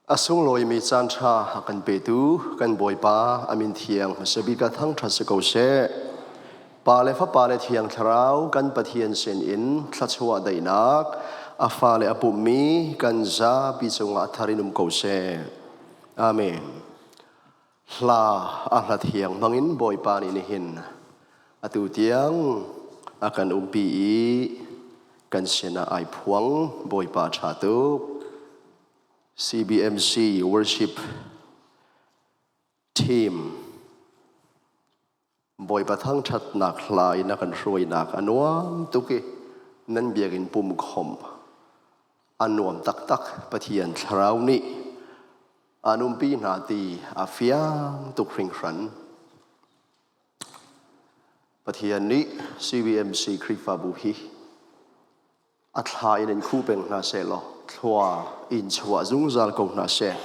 A sunglawimi caan ṭha a kan petu kan Bawipa a min thiang hmasa bik ah thangṭhat si ko seh. Pa le Fapa le Thiang Thlarau kan Pathian sinin thluachuah daihnak a fale a pummi kan zapi cungah a thar in um ko seh. Amen. Hla a hla thiang hmangin Bawipa nih nihin atu tiang a kan umpi i kan sinah ai phuang Bawipa ṭha tuk. CBMC worship team Bawipa thangṭhatnak hla in a kan hruainak a nuam tuk i nan biakinn pum khawmh a nuam taktak. Pathian thlarau nih an umpi hna ti a fiang tuk hringhran. Pathian nih CBMC Khrihfabu hi a thla in in khu peng hna seh law thlua in chuah zungzal ko hna seh.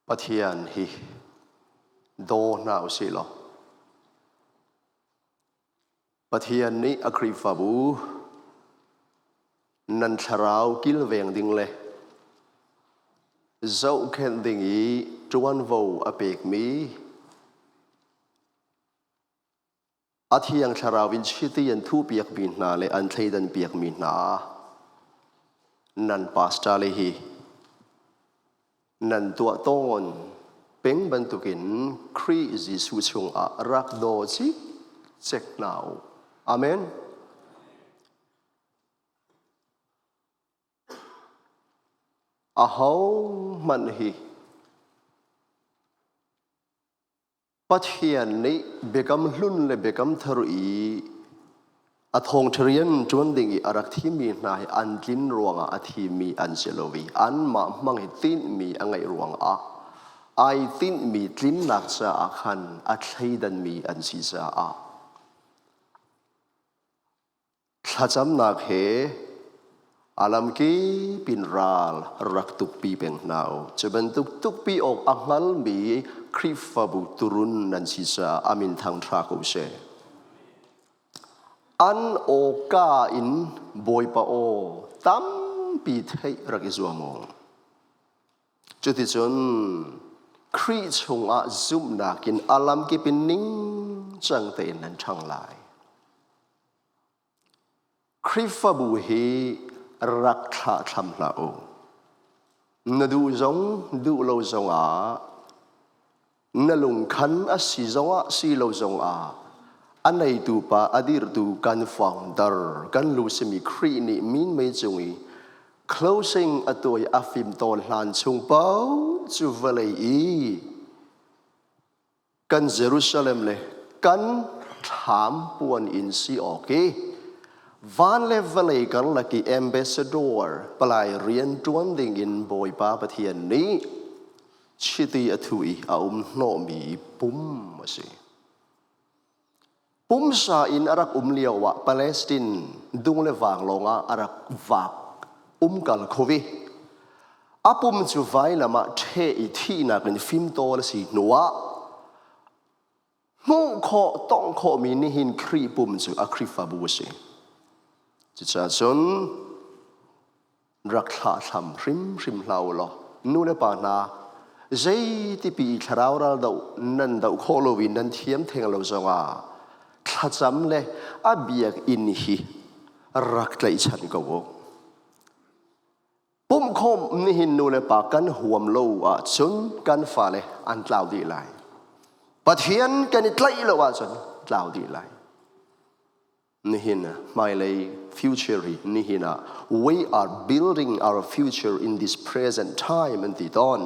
Pathian hi daw hna u sih law Pathian nih a Khrihfabu nan thlarau kilveng ding le zohkhenh ding i ṭuanvo a pekmi a thiang thlarau in chiti an thuhpiakmi hna le an thleidanpiakmi hna nan pastor le hi nan tuah tawn peng bantukin Khrih Jesuh chungah rak daw cikcek hna u. Amen. Ahohmanh hi Pathian nih biakam hlun le biakam thar i a thawngṭha rian ṭuan ding i a rak thimmi hna hi an tlin ruangah a thimmi an si lo i anmah hmang i tinhmi a ngeih ruangah ai tinhmi tlinnak caah khan a thleidanmi an si caah Thlacamnak he a lamkip in ral rak tukpi peng hna u. Cu bantuk tukpi awk a hngalmi Khrihfabu turun nan si caah a min thangṭha ko seh. An awka in Bawipa aw tampi theih rak i zuam u. Cuticun Khrih chungah zumhnak in a lamkip in ningcang tein nan ṭhang lai. Khrihfabu hi rak thlahthlam hlah u. Na duh zong duh lo zongah na lungkhan a si zongah si lo zongah a neitu pa a dirtu kan founder kan lu simi Khrih nih minmei cung i closing a tuai a fim tawn hlan chung paoh cu vawlei i kan Jerusalem le kan thlam puan in si awk i van le vawlei karlak i ambassador palai rian ṭuan ding in Bawipa Pathian nih chiti a thu i a um hnawhmi pum a si. Pumsa in a rak um lio ah Palestine dung le vang lawngah a rak vak umkal kho i a pum cu vailam ah ṭheh i thihnak in fimtawl a si hnuah hmuh khawh tongh khawhmi nihin Khrih pum cu a Khrihfabu a si. Cucaah cun rak thlahthlam hrimhrim hlah u law nu le pa hna zeitipi i thlarau ral doh nan doh khawh lo i nan thiam theng lo zongah thlacam le a biakinn hi rak tlaihchan ko u. Pumhkhawmh nihin nu le pa kan huam lo ahcun kan fale an tlau dih lai. Pathian kan i tlaih lo ahcun tlau dih lai. Nihin hmailei future hi nihin ah we are building our future in this present time an ti tawn.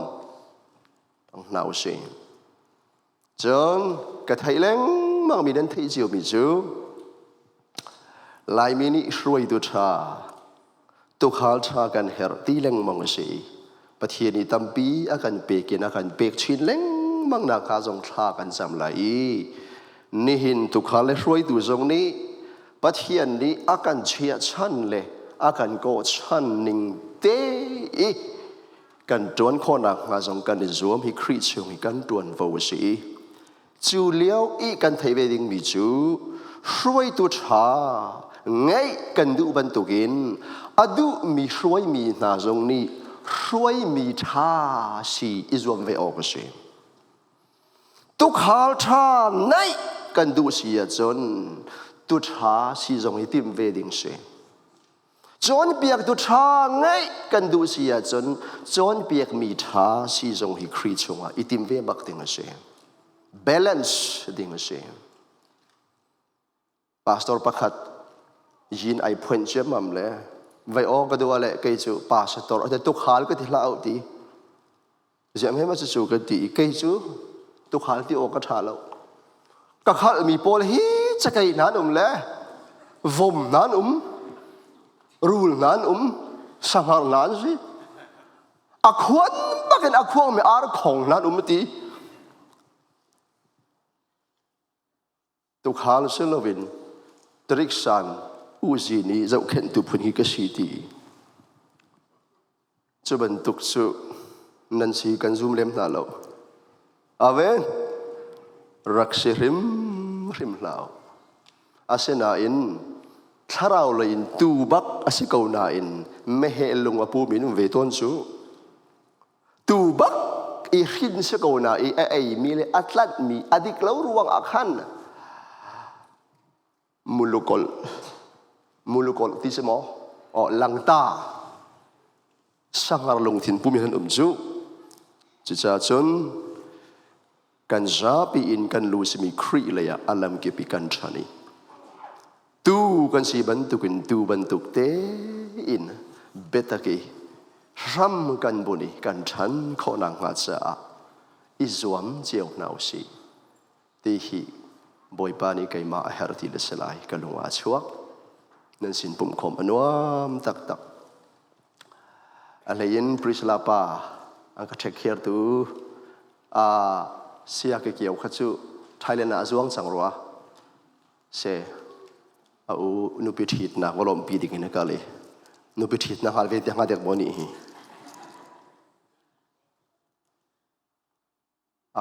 Tang hna usih. Cun ka theih lengmang mi nan theih cio mi cu Laimi nih hruaitu ṭha tukhal ṭha kan herh ti lengmang a si. Pathian i tampi a kan pek in a kan pek chin lengmang nak hnga zong thla kan cam lai i nihin tukhal le hruaitu zong nih Pathian nih a kan chiahchan le a kan kawhchan ning te i kan ṭuan khawhnak hnga zong kan i zuam hi Khrih chung i kan ṭuanvo a si. Cu lio i kan theih ve dingmi cu Hruaitu ṭha ngeih kan duh bantukin a duhmi hruaimi hna zong nih hruaimi ṭha si i zuam ve awk a si. Tukhal ṭha naih kan duh si ahcun tu ṭha si zong i timh ve ding si. Cawnpiaktu ṭha ngeih kan duh si ahcun cawnpiakmi ṭha si zong hi Khrih chungah i tim ve bak ding a si. Balance ding a si. Pastor pakhat yin ai phuanh ciammam le vai aw ka dua le kei cu pastor ate tukhal ka ti hlah au ti. Ziam he ma cu ka ti i kei cu tukhal ti aw ka ṭha lo. Ka khalhmi pawl hi cakei nan um le vom nan um, rul nan um, sanghar nan si. A khuan bakin a khuangmi ar khong nan um ti. Tukhal si loin Triksan uzi nih zohkhenhtu phun hi ka si ti. Cu bantuk cu nan si kan zum lem hna lo. Amen. Rak si hrim hrim hlah. Asinain thlarau lei in tu bak a si ko nain meheh lung a pumi um ve tawn cu. Tu bak i hrin si ko na i a eimi le a tlanhmi a dik lo ruang ah khan mulukol mulukol ti si maw o langta sangar lungthin pumi han um cu cucaah cun kan zapi in kan lu simi Khrih lei ah a lamkip i kan ṭhan i tu kan si bantukin tu bantuk tein biatak i hram kan bun i kan ṭhan khawhnak hnga caah i zuam cio hna u sih ti hi Bawipa nih keimah a herh ti le si lai ka lung ah a chuak nan sin pumhkhawm a nuam taktak a hlei in Priscilla pa an ka ṭhek khiartu a sia ke kiau kha cu Thailand ah a zuang cang rua se a u nupi ṭhitnak va lawmhpi ding in a kal i nupi ṭhitnak hngal ve tiang hnga dek maw nih hi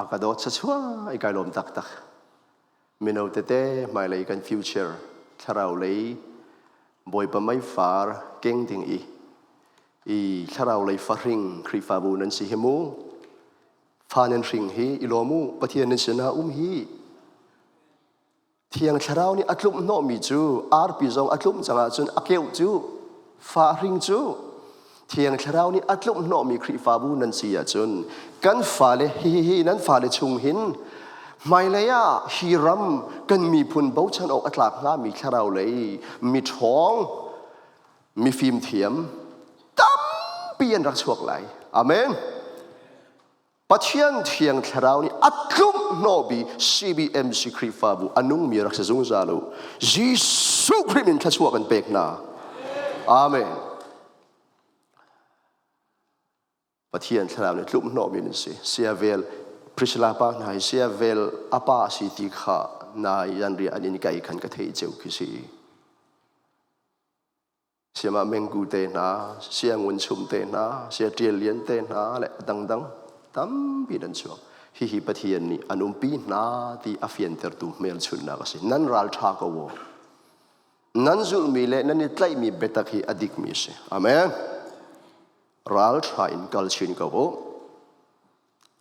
a ka dawt chachua i kai lawm taktak mino tete hmailei kan future thlarau lei bawipa meifar keng ding i i thlarau lei fahring Khrihfabu nan si hi mu fa nan hring hi i lawm u Pathian nan sinah um hi Thiang Thlarau nih a tlumh hnawhmi cu arpi zong a tlumh cang ahcun a keuh cu fa hring cu Thiang Thlarau nih a tlumh hnawhmi Khrihfabu nan si ahcun kan fale hi hi nan fale chung hin hmailei ah hi ram kan miphun bochan awk a tlak hngami thlarau lei miṭhawng mifim thiam tampi an rak chuak lai. Amen. Pathian Thiang Thlarau nih a tlumh hnawhmi CBMC Khrihfabu a nungmi rak si zungzal u. Jesuh Khrih min thluachuah kan pek hna. Amen. Pathian Thlarau nih tlumh hnawhmi nan si. Sia vel Priscilla pa hna hi sia vel a pa si ti kha nai yan ria an in kai khan ka thei ceu khi si. Siamah Mengku te hna, Siangun Chum te hna, Sia Ṭial Lian te hna le dangdang tampi nan chuak. Hihi Pathian nih an umpi hna ti a fiantertu hmelchunhnak a si. Nan ral ṭha ko u. Nan zulhmi le nan i tlaihmi biatak hi a dikmi a si. Amen. Ral ṭha in kal chin ko u.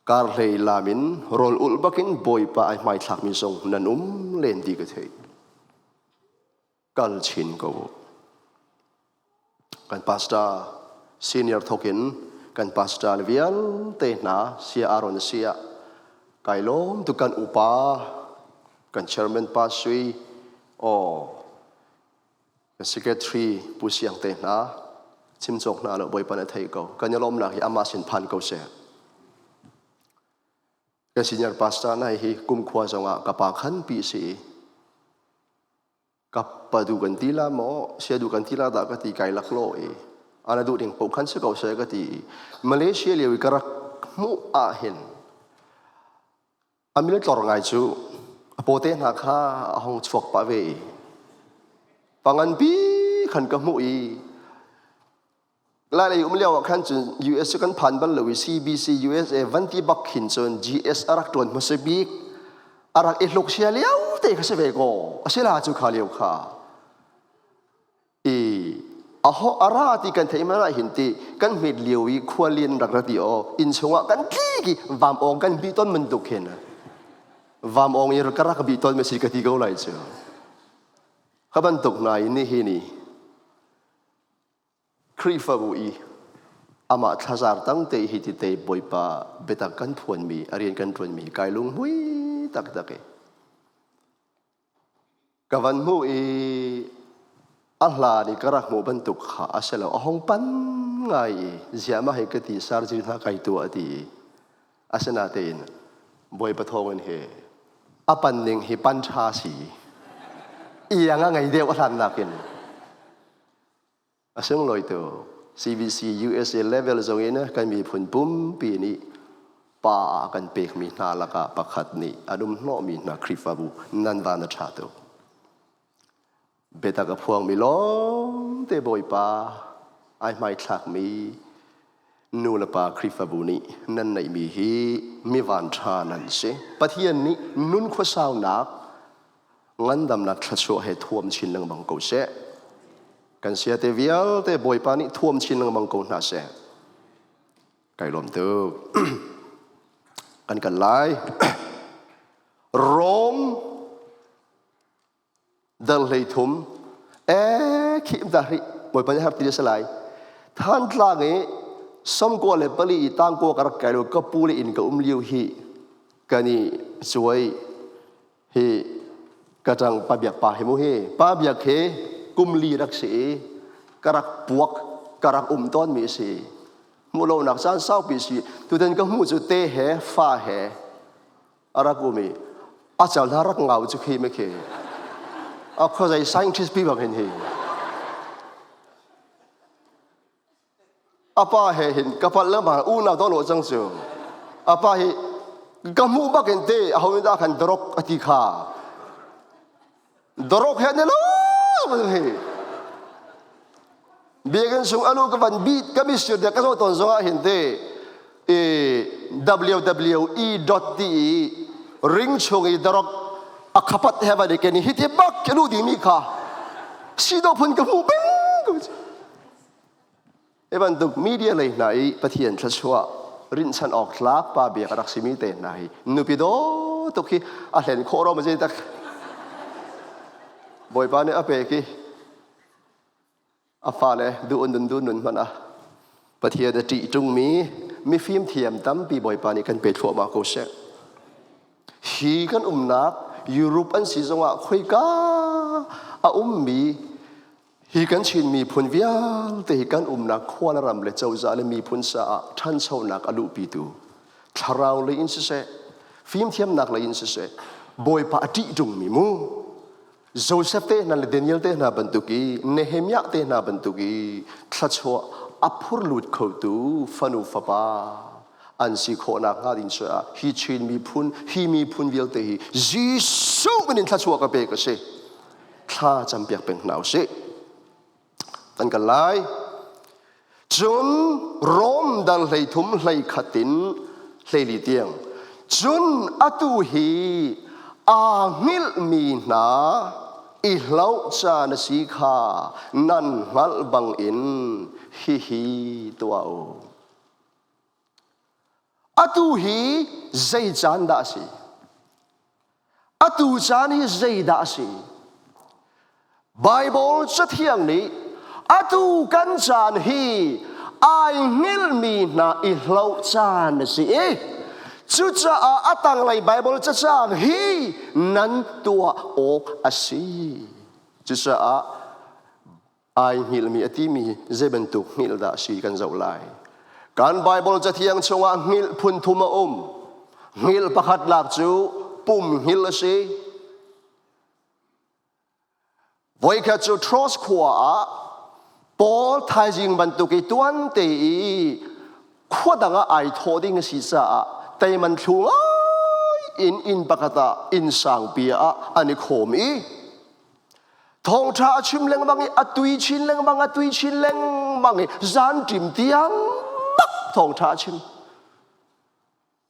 Karhlei lam in rawl ulh bakin Bawipa ai hmaithlakmi zong nan um len ti ka theih. Kal chin ko u. Kan pastor senior thokin kan pastor vialte hna sia Aaron sia kai lawm tu kan upa kan chairman pa sui o kan secretary pu siang te hna chim cawk hna lo bawipa na thei ko kan i lawmnak hi amah sin phan ko seh kan senior pastor nai hi kumkhua zongah ka pa khan pi si Kappa du kan ti la maw sia du kan ti la dah ka ti kai laklawh i ana duh ding paoh khan si ko seh ka ti i Malaysia lio i ka rak hmuh ah hin a mil tlor ngai cu a pawte hna kha a hong chuak pah ve i panganpi khan ka hmuh i Lailei um lio ah khan cun US cu kan phan bal lo i CBC USA van ti bak khin cun GS a rak ṭuan hmasa bik a rak i hluk sia lio te. te kha si ve ko. Asila cu kha lio kha. I aho ara ti kan thei mana hin ti kan hmet lio i khualin rak ra ti o inn chungah kan tli ki vam ong kan bi ton man tuk hin vam ong i ka rak bi ton me si ka ti ko lai cu kha bantuk hna in ni hi ni Khrihfabu i amah thlazar tang te hi ti te Bawipa biatak kan phuanmi a rian kan ṭuanmi kai lunghmui taktak i ka van hmuh i a hlan i ka rak hmuh bantuk kha a si lo a hong pan ngai i ziah mah hi ka ti surgery hna kai tuah a ti i asinatein Bawipa thawngin hi a pan ning hi pan ṭha si iang a ngei deuh a hlan nakin A sunglawi tuk. CBC USA level zong in kan miphun pumpi nih pa ah kan pekmi hna lakah pakhat nih an um hnawhmi hna Khrihfabu nan van a ṭha tuk. Biatak a phuangmi lawngte Bawipa ai hmaithlakmi nu le pa Khrihfabu nih nan neihmi hi mi van ṭha nan si. Pathian nih nun khuasaunak ngandamnak thluachuah he thuam chin lengmang ko seh. Kan siate vialte Bawipa nih thuam chin lengmang ko hna seh. Kai lawm tuk. Kan kal lai. Rom dal hlei thum e khi da ri Bawipa nih har ti se lai. Than tlang i somkua le pali i tangkua ka rak kai lo ka pu le in ka um liu hi kan i suai Hi ka ṭang pa biak pa hi mu hi pa biak hi kum li rak si i ka rak puak ka rak um tawn mi si hmuh lonak caan saupi si tutan ka hmuh cu te he fa he a rak um i a cal hna rak ngau cu khi me khi a khuazei scientist pi bang hin hi A pa he hin ka palh lengmang unau dawh lo cang cu. A pa hi ka hmuh bak in te aho in dah khan dorok a ti kha. Dorok he ne lo hi. Biakinn sung alu ka van bit ka misir de ka zo ton zong ah hin te e wwe.de ring chung i dorok a khapat he van i ken hi ti bak ke lu ding mi kha si do phun ka hmu peng ko Hi bantuk media lei hna i Pathian thluachuah rinhchan awk tlak pa biak a rak simi te hna hi nupi daw tuk hi a hlen khawh ro ma tak Bawipa nih a pek i a fale duh nun duh nun hmanh ah Pathian a ṭih ṭungmi mifim thiam tampi Bawipa nih kan pe thluahmah ko seh. Hi kan umnak Europe an si zongah khoika a ummi Hi kan Chin miphun vialte hi kan umnak khua le ram le cozah le miphun caah ṭhanchonak a luhpitu thlarau lei in siseh, fimthiamnak lei in siseh, Bawipa a ṭih ṭungmi mu Joseph te hna le Daniel te hna bantuk i Nehemiah te hna bantuk i thluachuah a phur lut khotu fanu fapa an si khawhnak hnga ding caah hi Chin miphun hi miphun vialte hi Jesuh min in thluachuah ka pek a si. Thla campiak peng hna usih. Kan kal lai. Cun Rom dal 13 hlei khat in 14 tiang. Cun atu hi aa hngilhmi hna i hloh caan a si kha nan hngalh bangin hihi tuah u. Atu hi zei caan dah a si? Atu caan hi zeidah a si? Baibal Cathiang nih atu kan caan hi ai hngilhmi hna i hloh caan a si i cucaah a tanglei Baibal cacang hi nan tuah awk a si. Cucaah ai hngilhmi a timi zei bantuk hngilh dah a si kan zoh lai. Kan Baibal Cathiang chungah hngilh phun thum a um. Hngilh pakhat lak cu pum hngilh a si. Voikhat cu Troas khua ah Paul thaizing bantuk i tuan te i khua dang ah ai thawh ding a si caah teiman thlu ngai in inn pakhat ah inn sangpi ah an i khawm i Thawngṭha a chim lengmang i a tui chin lengmang, a tui chin lengmang i zanṭim tiang bak thawngṭha a chim.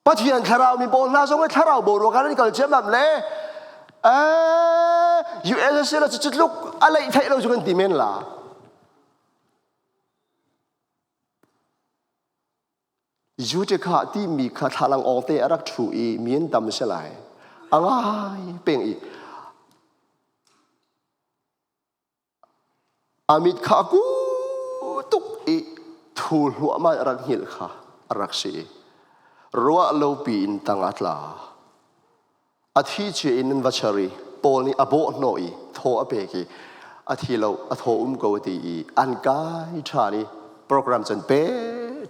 Pathian thlarau mi pawl hna zong i thlarau boruak ah an kal ciammam le US la cu tluk a leih theih lo cu kan ti men la. Utica timi kha thlalang awng te a rak ṭhu i mi an tam si lai. A ngai peng i a mit kha a ku tuk i thu hluahmah a rak hngilh kha a rak si. Ruah lo piin tang a tla. A thi cia in an va char i Paul nih a bawh hnawh i thaw a pek i a thi lo a thaw um ko ti i an kai ṭhan i program can pe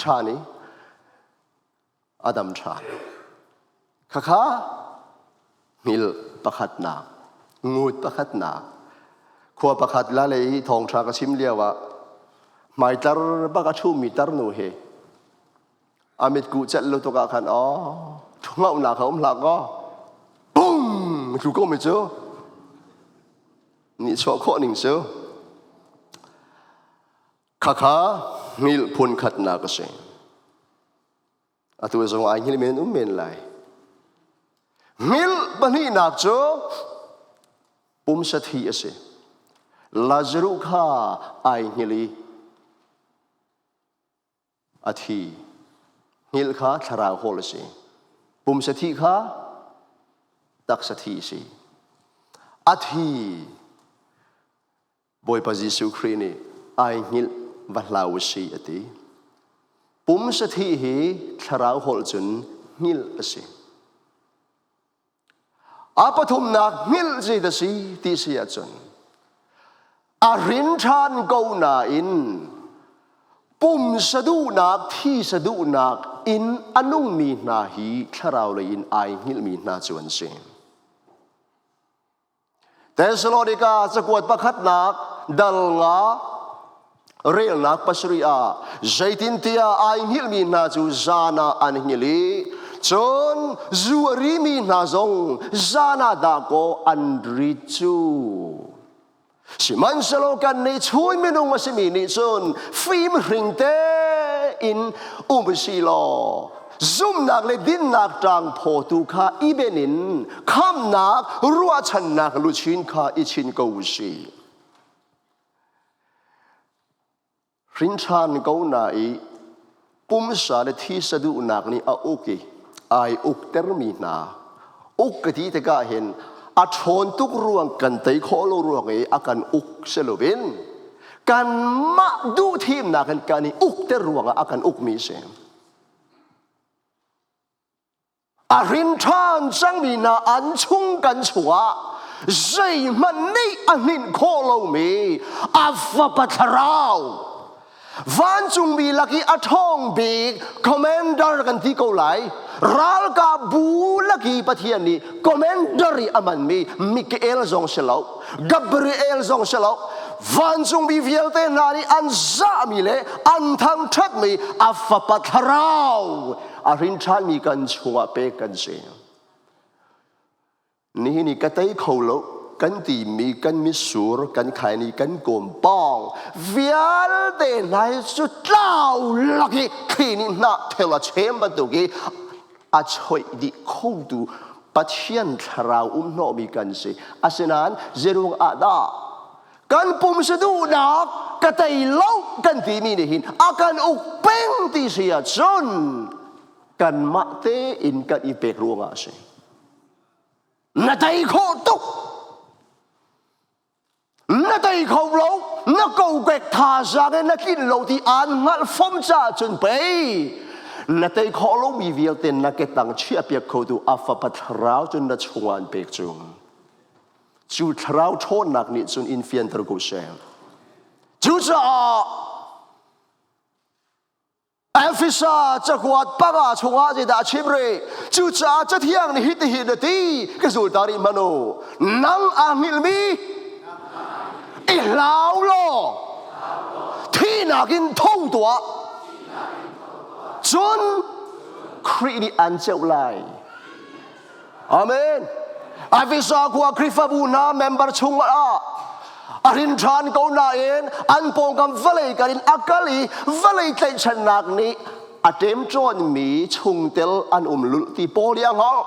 ṭhan i a dam ṭhan. Khakha hngil pakhatnak, ngut pakhatnak, khua pakhat la lei i thawngṭha ka chim lio ah hmaitlar bak a ṭhumi tarnu hi a mitkuh celh lo tuk ah khan aw ṭhungauhnak kha um hlah kaw bum tlu ko mi cu nihchuah khawh ning cu khakha hngilh phun khatnak a si. Atu zong ai hngilh men um men lai. Hngilh pahnihnak cu pumsa thi a si. Lazaruh kha ai hngilh i a thi. Hngilh kha thlarau hawl a si. Pumsa thi kha taksa thi a si. A thi. Bawipa Jesuh Khrih nih ai hngilh va hlau u si a ti. Pumsa thi hi thlarau holh cun hngilh a si. A pathumnak hngilh zei da si ti si ahcun a rin ṭhan ko nain pumsa duhnak thisa duhnak in a nungmi hna hi thlarau lei in ai hngilhmi hna cu an si. Thessalonika cakuat pakhatnak dal nga relnak pasarih ah zeitintiah ai hngilhmi hna cu zan ah an hngilh i cun zu a rimi hna zong zan ah dahkaw an rit cu. Sihmanhsehlaw kannih chui minung a simi nih cun fimhring tein um si law zumhnak le dinnak ṭangphaw tu kha i ben in khamnak ruahchannak luchin kha i chin ko u sih. Hrinṭhan ko na i pumsa le thisa duhnak nih a uk i ai uktermi hna uk ka ti tikah hin a ṭhawn tuk ruang kan tei khawh lo ruang i a kan uk si loin kanmah duhthimnak in kan i ukter ruangah a kan ukmi a si. A hrin ṭhan cangmi hna an chung kan chungah zeihmanh nih a hninh khawh lomi a fapa thlarau vancungmi lak i a ṭhawng bik commander kan ti ko lai ralkap bu lak i Pathian nih commander i a manmi Mikael zong si lo Gabriel zong si lo vancungmi vialte hna nih an zahmi le an thangṭhatmi a fapa thlarau a hrin ṭhanmi kan chungah pek kan si. Nihin i ka tei kho lo kan timi kan mitsur kan khaini kan kawm pawng vialte hna hi cu tlau lak i thli nih hnah thel a chem bantuk i a choih dih khotu Pathian thlarau um hnawhmi kan si. Asinain zeruang ah dah kan pumsa duhnak ka tei lo kan timi nih hin a kan uk peng ti si ahcun kanmah tein kan i pek ruangah a si. Na tei khawh tuk. Na tei kho lo, na kokek thazaang in na tlin lo ti aan hngalh fom caah cun pei na tei khawh lomi vialte na ketang chiahpiak khotu a fapa thlarau cun na chungah an pek cu. Cu thlarau ṭhawnnak nih cun in fianter ko seh. Cucaah Efesa cakuat panga chungah zeidah a chim rih? Cucaah Cathiang nih hitihin a ti, ka zul ta rih hmanh u. Nang aa hngilhmi i hlau law thihnak in tho tuah. Cun Khrih nih an ceuh lai. Amen. Efesa khua Khrihfabu hna member chung ah a hrin ṭhan ko nain an pawngkam vawlei kar in a kal i vawlei tlaihchannak nih a ṭemṭawnmi chungtel an um lulh ti Paul nih a hngalh.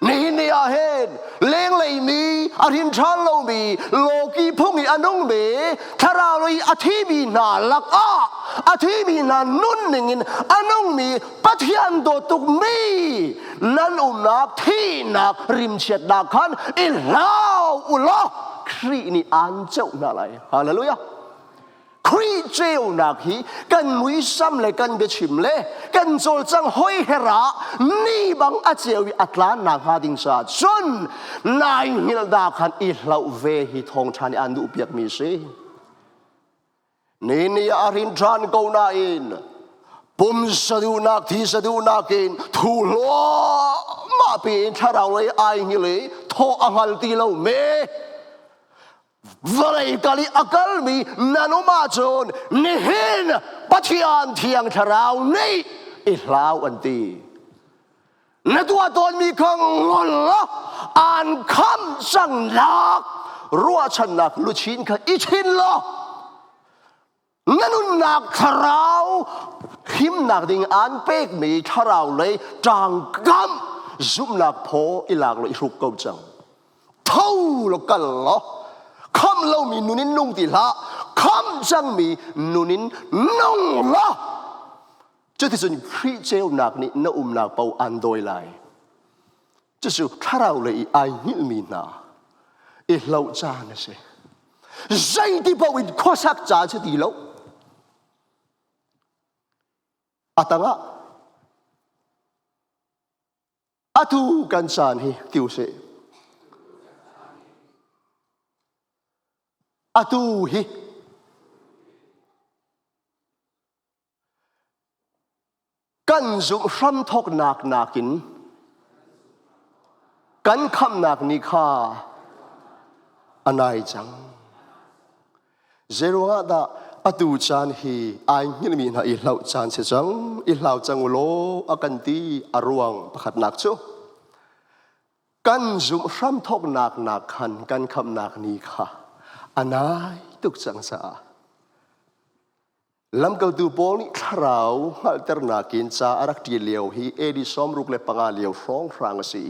Nihin ni ah hin lenglei Vawleimi, a hrin ṭhan lomi, lawki phung i a nungmi, thlarau i a thimi hna lakah a thimi hna nunning in a nungmi Pathian dawt tukmi nan umnak thihnak rimchiatnak khan i hlau u law Khrih nih aan ceuh hna lai. Hallelujah. Khrih ceunak hi kan muisam le kan biachim le kan cawlcang hoi her ah ni bang a ceu i a tlan nak hnga ding caah cun nai hngilh khan i hlauh ve hi thawngṭha nih aan duhpiakmi si. Ni ni ah a rin ṭhan ko nain pumsa duhnak thisa duhnak in thu hluahmah piin thlarau lei ai hngilh i thawh a hngal ti lo me. Vawlei kal i a kalmi nan um ahcun nihin Pathian Thiang Thlarau nih i hlau an ti. Na tuah tawnmi kha ngol law aan khamh cangnak ruahchannak luchin kha i chin law na nunnak thlarau himnak ding aan pekmi thlarau lei ṭangkam zumhnak phaw i lak law i hruk ko cang. Tho law kal law khamh lomi nun in nung ti hlah, khamh cangmi nun in nung law cuticun Khrih ceunak nih na umnak paoh aan dawi lai. Cucu thlarau lei i ai hngilhmi hna i hloh caan a si. Zeiti paoh in khuasak caan si ti lo. A tangah atu kan caan hi ti usih. Atu hi Kan zumh hramthawknak nakin kan khamhnak ni kha a nai cang. Zeiruangah dah atu caan hi ai hngilhmi hna i hlauh caan si cang, i hlau cang u law a kan ti a ruang pakhatnak cu kan zumh hramthawknak nak khan kan khamhnak ni kha a nai tuk cang caah Lamkaltu Paul nih thlarau hngalhternak in ca a rak ṭial lio hi AD 65 lio hrawnghrang a si.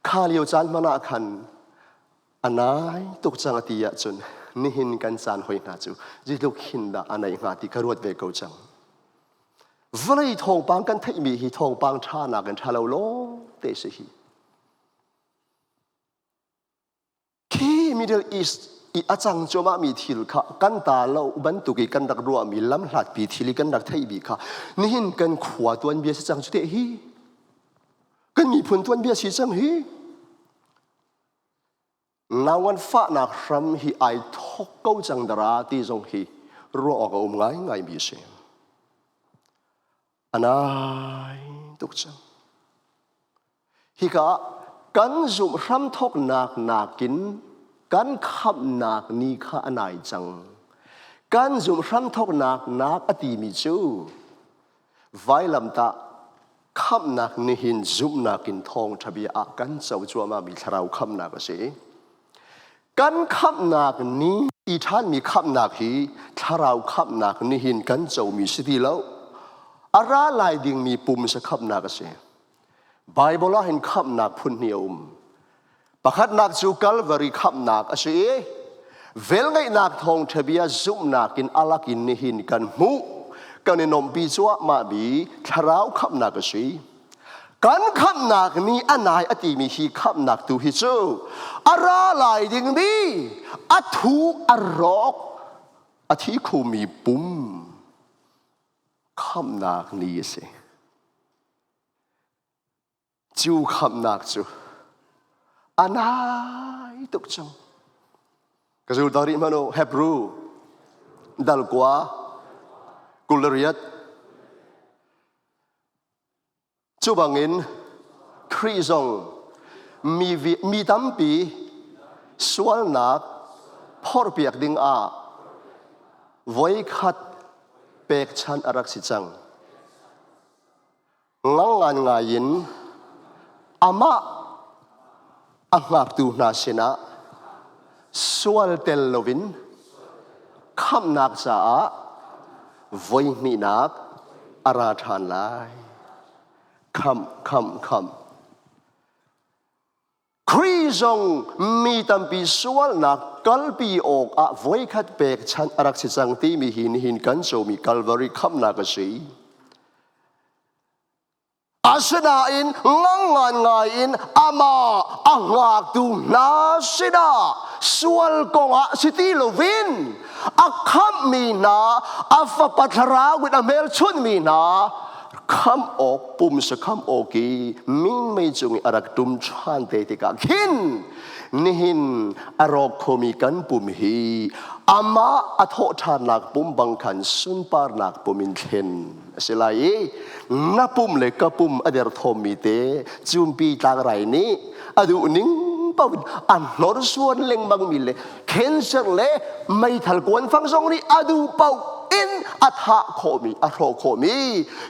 Kha lio caan hmanh ah khan a nai tuk cang a ti ahcun nihin kan caan hoi hna cu zeitluk hin dah a naih hnga ti ka ruat ve ko cang. Vawlei thawngpang kan theihmi hi thawngpang ṭha nakin ṭha lo lawng te si hi. Khi Middle East i a cang cuahmahmi thil kha kan ta lo bantuk i kan rak ruahmi lamhlatpi thil i kan rak theihmi kha nihin kan khua tuanbia si cang cu teh hi. Kan miphun tuanbia si cang hi. Nauan fahnak hram hi ai thok ko cang dara ti zong hi ruah awk a um ngaingaimi a si. A nai tuk cang. Hika ah kan zumh hramthawknak nakin kan khamhnak ni kha a nai cang. Kan zumh hramthawknak nak a timi cu vailamtah khamhnak nihin zumhnak in thawngṭha bia ah kan co cuahmahmi thlarau khamhnak a si. Kan khamhnak ni ti ṭhanmi khamhnak hi thlarau khamhnak nihin kan comi si ti lo. A ra lai dingmi pumsa khamhnak a si. Baibal ah hin khamhnak phun hnih a um. Pakhatnak cu Calvary khamhnak a si i velngeihnak thawngṭha bia zumhnak in alak in nihin kan hmuh kan i nuamhpi cuahmah mi thlarau khamhnak a si. Kan khamhnak ni a nai a timi hi khamhnak tu hi cu a ra lai dingmi a thu a rawk a thi khumi pum khamhnak ni a si. Cu khamhnak cu a nai tuk cang. Ka zul ta rih hmanh u Hebrew dal kua 28 Cu bangin Khrih zong mi, mi tampi sualnak phorhpiak ding ah voikhat pekchanh a rak si cang. Ngangngan ngai in amah a hngaktu hna sinah sual tel loin khamhnak caah voihnihnak a ra ṭhan lai. Khamh, khamh, khamh. Khrih zong mi tampi sualnak kalpi awk ah voikhat pekchanh a rak si cang timi hi nihin kan comi Calvary khamhnak a si. Asinain ngangngan ngai in amah a hngaktu hna sinah sual kongah si ti loin a khamhmi hna a fapa thlarau in a hmelchunhmi hna khamh awk pumsa khamh awk i minmei cung i a rak ṭum ṭhan te tikah khin nihin a rawk khomi kan pum hi amah a thawh ṭhannak pum bang khan sunparnak pum in thlen a si lai i na pum le ka pum a derthawmmi te cumpi tlangrai nih a duh ning paoh in a hnorsuan lengmangmi le cancer le meithal kuanfang zong nih a duh paoh in a thah khawhmi a hrawh khawhmi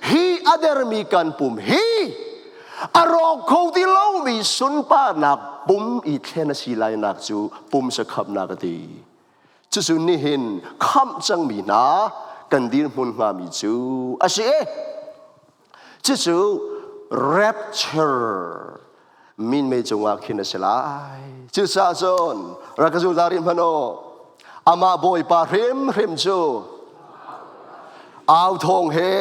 hi a dermi kan pum hi a rawk kho ti lomi sunparnak pum i thlen a si lainak cu pumsa khamnak a ti. Cucu nihin khamh cangmi hna kan dirhmun hngami cu a si. Cucu rapture minmei cungah khin a si lai. Cucaah cun rak ka zul ta rih hmanh u. Amah Bawipa hrimhrim cu au thawng he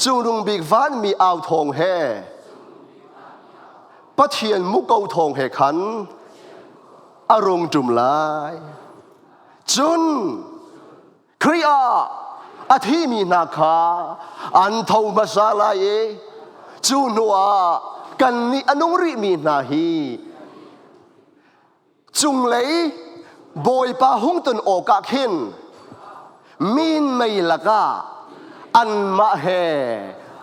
cungnung bik vanmi au thawng he Pathian muko thawng he khan a rung ṭum lai. Cun Khrih ah a thimi hna kha an tho hmasa lai i cu hnuah kannih a nung rihmi hna hi cunglei Bawipa hung ton awkah khin minmei lakah anmah he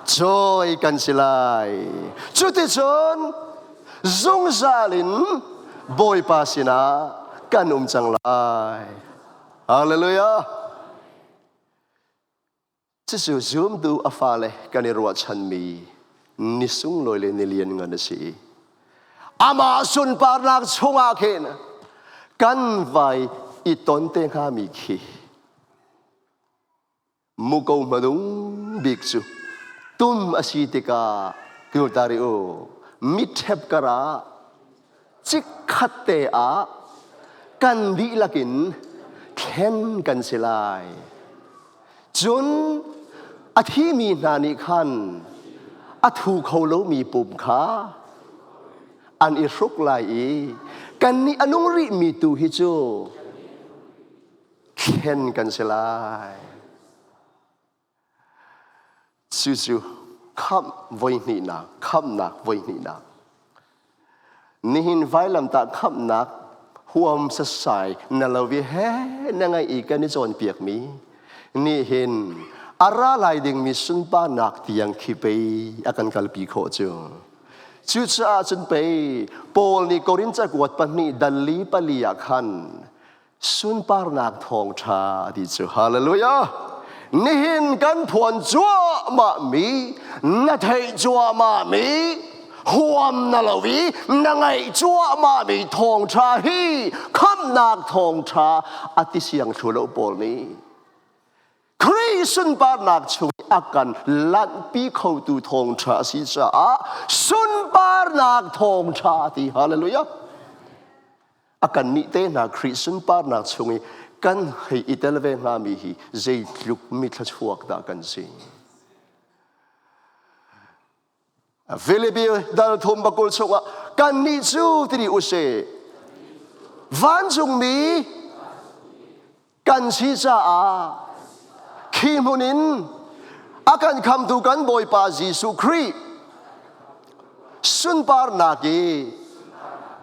cawi kan si lai. Cuticun zungzal in Bawipa sinah kan um cang lai. Hallelujah! Cucu zumtu a fale kan i ruahchanmi ni sunglawi le ni lianngan a si. Amah sunparnak chungah khin kan vai i ton te hngami khi muko hmanung bik cu tum a si tikah tari u mitṭhep karah chikkhat te ah kan dihlak in thlen kan si lai. Cun a thimi hna nih khan a thu kho lomi pum kha an i hruk lai i kannih a nung rihmi tu hi cu thlen kan si lai. Cucu khamh voihnihnak, khamhnak voihnihnak. Nihin vailamtah khamhnak huam sasai na lo vi he na ngai i kan i cawnpiakmi nih hin a ra lai dingmi sunparnak tiang khi pei a kan kalpi khawh cu. Cucaah cun pei Paul nih Korin cakuat pahnih dal li pali ah khan sunparnak thawngṭha ti cu hallelujah nihin kan phuan cuahmah mi na theih cuahmah mi huam na lo i na ngaih cuahmah mi thawngṭha hi khamhnak thawngṭha a ti siang thlu lo pawl nih Khrih sunparnak chung a kan lanhpi khotu thawngṭha a si caah sunparnak thawngṭha ti hallelujah a kan nih te hna Khrih sunparnak chung i kan hei i tel ve hngami hi zeitluk mi thluachuak dah kan si. Filipi dal thum bakul chungah kannih cu tiri usih vancungmi kan si caah khi hmun in a kan khamtu kan Bawipa Jesuh Khrih sunparnak i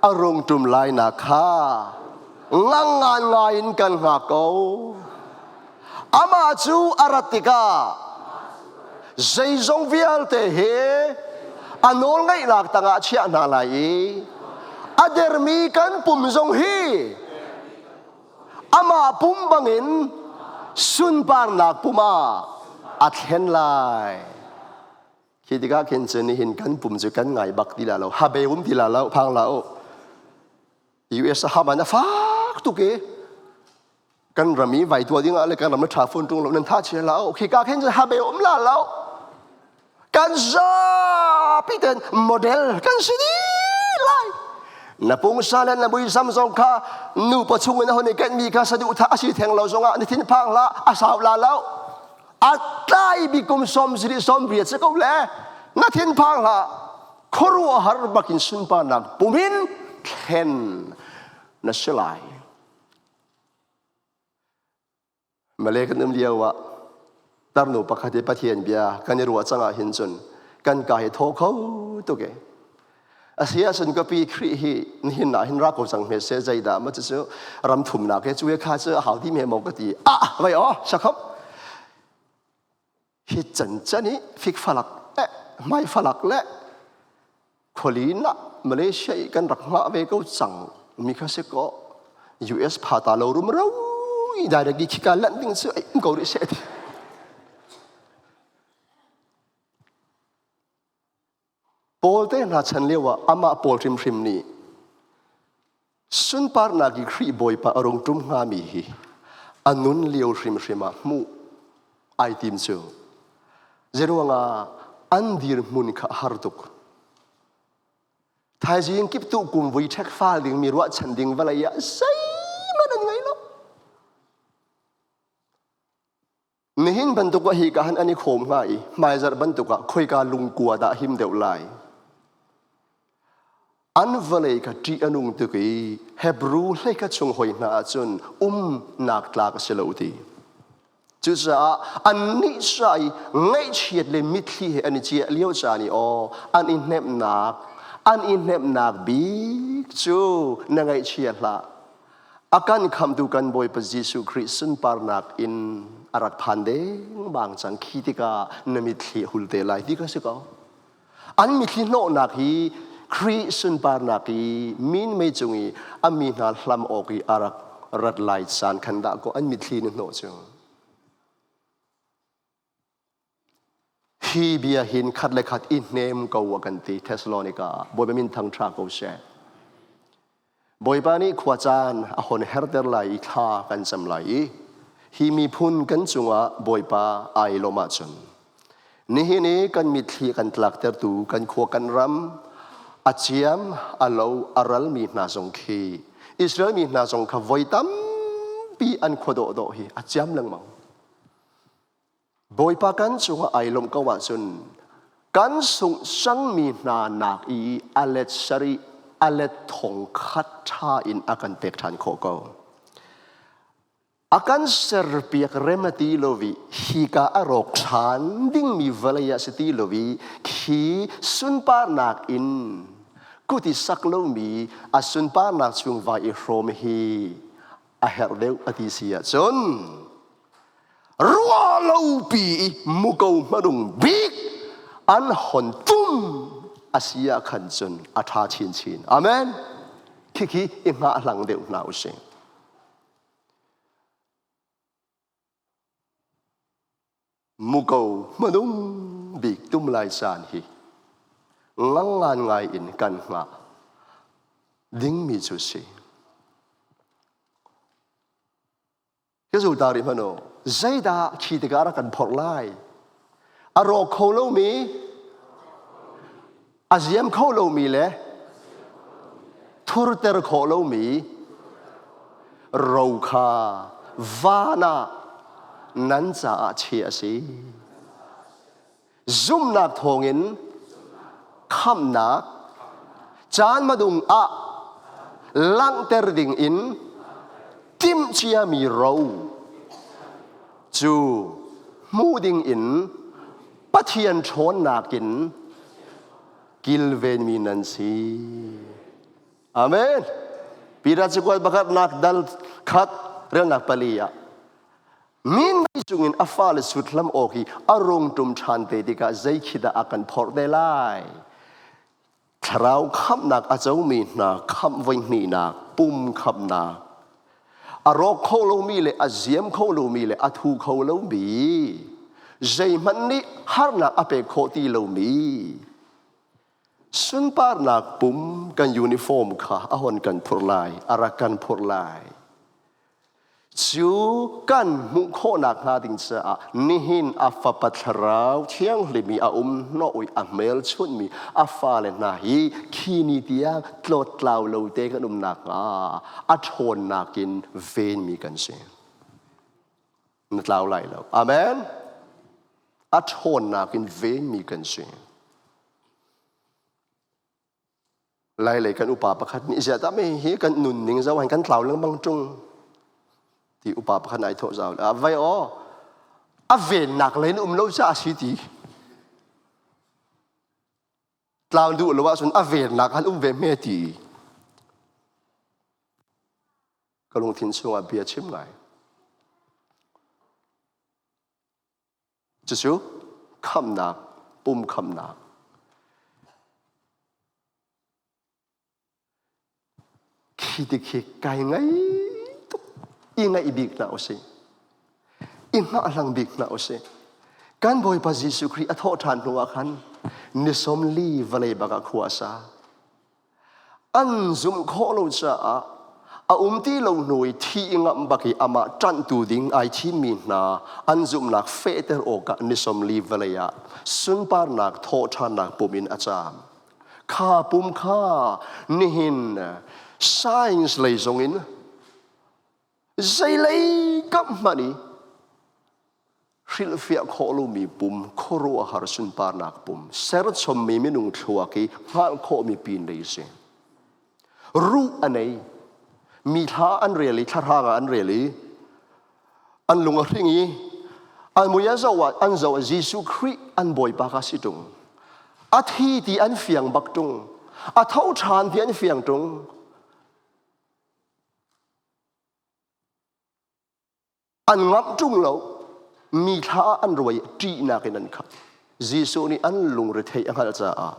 a rung ṭum lainak kha ngangngan ngai in kan hngak ko. Amah cu a rat tikah zeizong vialte hi a nawlngeihnak tangah chiah hna lai i a dermi kan pum zong hi amah pum bangin sunparnak pum ah a thlen lai. Khi tikah khin cun nihin kan pum cu kan ngai bak ti la lo, habe um ti la lo, phang la u. US a haman a fak tuk i kan ram i vai tua ding ah le kan ram na tha phun tung lo nan tha chia la khi ka khin cun habe um la lo. Kan zapi ten model kan si dih lai. Na pungsa le na muisam zong kha nupa chung in a hun i kenhmi kha saduhthah a si theng lo zongah na thinphang hlah, a sau la lo. A tlai bik kum 38 si ko le na thinphang hlah. Khuaruahhar bakin sunparnak pum in thlen na si lai. Malay kan um lio ah tarnu pakhat i Pathian bia kan i ruah cang ah hin cun kan ka hi thaw kho tuk e. A si ahcun ka pi Khrih hi nihin ah hin ra ko cang hme se zeidah ma cu ram thumnak he cu kha cu a hau ti me maw ka ti. Ah vai aw sakhop. Hi can can i fik falak le hmai falak le khualin ah Malaysia i kan rak hngah ve ko cang mi kha si ko US pha ta lo rum ro i direct i khika lanh ding cu ai um ko rih seh ti. Paul te hna chan lio ah amah Paul hrimhrim nih sunparnak i Khrih Bawipa a rung ṭum hngami hi a nun lio hrimhrim ah hmuh ai tim cu. Zeiruangah an dirhmun kha a har tuk. Thaizing kiptuh kum vui ṭhek fal dingmi ruahchan ding vawlei ah zeihmanh an ngei lo. Nihin bantuk ah hika han an i khawm hnga i hmaizarh bantuk ah khoika lungkua dah him deuh lai. An vawlei kha ṭih a nung tuk i Hebru hleikhat chung hoi hna ahcun umnak tlak a si lo ti. Cucaah annih ca i ngaihchiat le mitthli he an i ciah lio caan i aw an i hnemhnak an i hnemhnak bik cu na ngaihchia hlah. A kan khamtu kan Bawipa Jesuh Khrih sunparnak in a rak phan dengmang cang khi tikah na mitthli a hul te lai ti kha si ko. An mitthli hnawhnak hi Khrih sunparnak i min mei cung i a mi hna hlam awk i a rak rat lai caan khan dah kaw an mitthli na hnawh cu. Hi bia hin khat le khat i hnem ko a kan ti Thessalonica ah. Bawipa min thangṭha ko seh. Bawipa nih khua caan a hon herter lai i thla kan cam lai i hi miphun kan cungah Bawipa ai lawmh ahcun nihin i kan mitthli kan tlaktertu kan khua kan ram a ciam a lo a ralmi hna zong khi Israel mi hna zong kha voi tampi an khua dawhdawh hi a ciam lengmang. Bawipa kan cungah ai lawmh ko ahcun kan sungh cangmi hna nak i a let sarih a let thong khat ṭha in a kan pek ṭhan khawh ko. A kan serpiak rem a ti lo i hika a rawk ṭhan dingmi vawlei ah si ti lo i khi sunparnak in kut i sak lomi a sunparnak chung vai i hrawm hi a herh deuh a ti si ahcun ruahlopi i muko hmanung bik an hon tum a si ah khan cun a ṭha chinchin. Amen. Khikhi i hngahhlang deuh hna usih. Muko hmanung bik tum lai caan hi ngangngan ngai in kan hngah dingmi cu si. Ka zul ta rih hmanh u. Zeidah khi tikah rak kan phorh lai? A rawk kho lomi, a ziam kho lomi le thurter khawh lomi ro kha van ah nan caah chiah a si. Zumhnak thawngin khamhnak caan hmadung ah langhter ding in timhciami ro cu hmu ding in Pathian ṭhawnnak in kilvenmi nan si. Amen. Peter cakuat pakhatnak dal khat relnak pali ah Min cungin a fale suthlam awk hi a rung ṭum ṭhan te tikah zei khi dah a kan phorh te lai? Thlarau khamhnak a comi hna khamh voi hnihnak, pum khamhnak, a rawk kho lomi le a ziam kho lomi le a thu kho lomi, zeihmanh nih harnak a pek khawh ti lomi, sunparnak pum kan uniform kha a hon kan phurh lai, a rak kan phurh lai. Cu kan hmuh khawhnak hnga ding caah nihin a fapa thlarau thianghlim i a um hnawh i a hmelchunhmi a fale hna hi khi ni tiang tlawttlau lo te kan um nakhnga a ṭhawnnak in venmi kan si. Na tlau lai lo. Amen. A ṭhawnnak in venmi kan si. Lailei kan upa pakhat nih ziah dah hi kan nunning zoh han kan tlau lengmang ṭung ti upa pakhat ai thawh zau a vai aw a vennak lei na um lo caah si ti tlau duh lo ahcun a vennak han um ve hme ti ka lungthin chungah bia chim ngai Cucu khamhnak, pum khamhnak. Khi ti khi kai ngai tuk i ngaih bik hna usih. I hngahhlang bik hna usih. Kan Bawipa Jesuh Khrih a thawh ṭhan hnu ah khan ni 40 vawlei bak ah khua a sa. An zumh khawh lo caah a um ti lo hnu i thi i ngamh bak i amah ṭanhtu ding ai thimmi hna an zumhnak fehter awkah ni 40 vawlei ah sunparnak thawhṭhannak pum in a caam. Kha pum kha nihin science lei zongin zeilei kam hmanh i hrilhfiah khawh lomi pum khuaruahhar sunparnak pum serchommi minung thluak i hngalh khawhmi pin lei si ruh a nei mi thla an rel i thlahrang ah an rel i an lung a hring i an mui a zoh ah an zoh ah Jesuh Khrih an Bawipa kha si ṭung a thi ti an fiang bak ṭung a tho ṭhan ti an fiang ṭung An ngamh ṭung lo. Mi thla ah an ruai ṭihnak in an khat. Jesuh nih an lungretheih a hngalh caah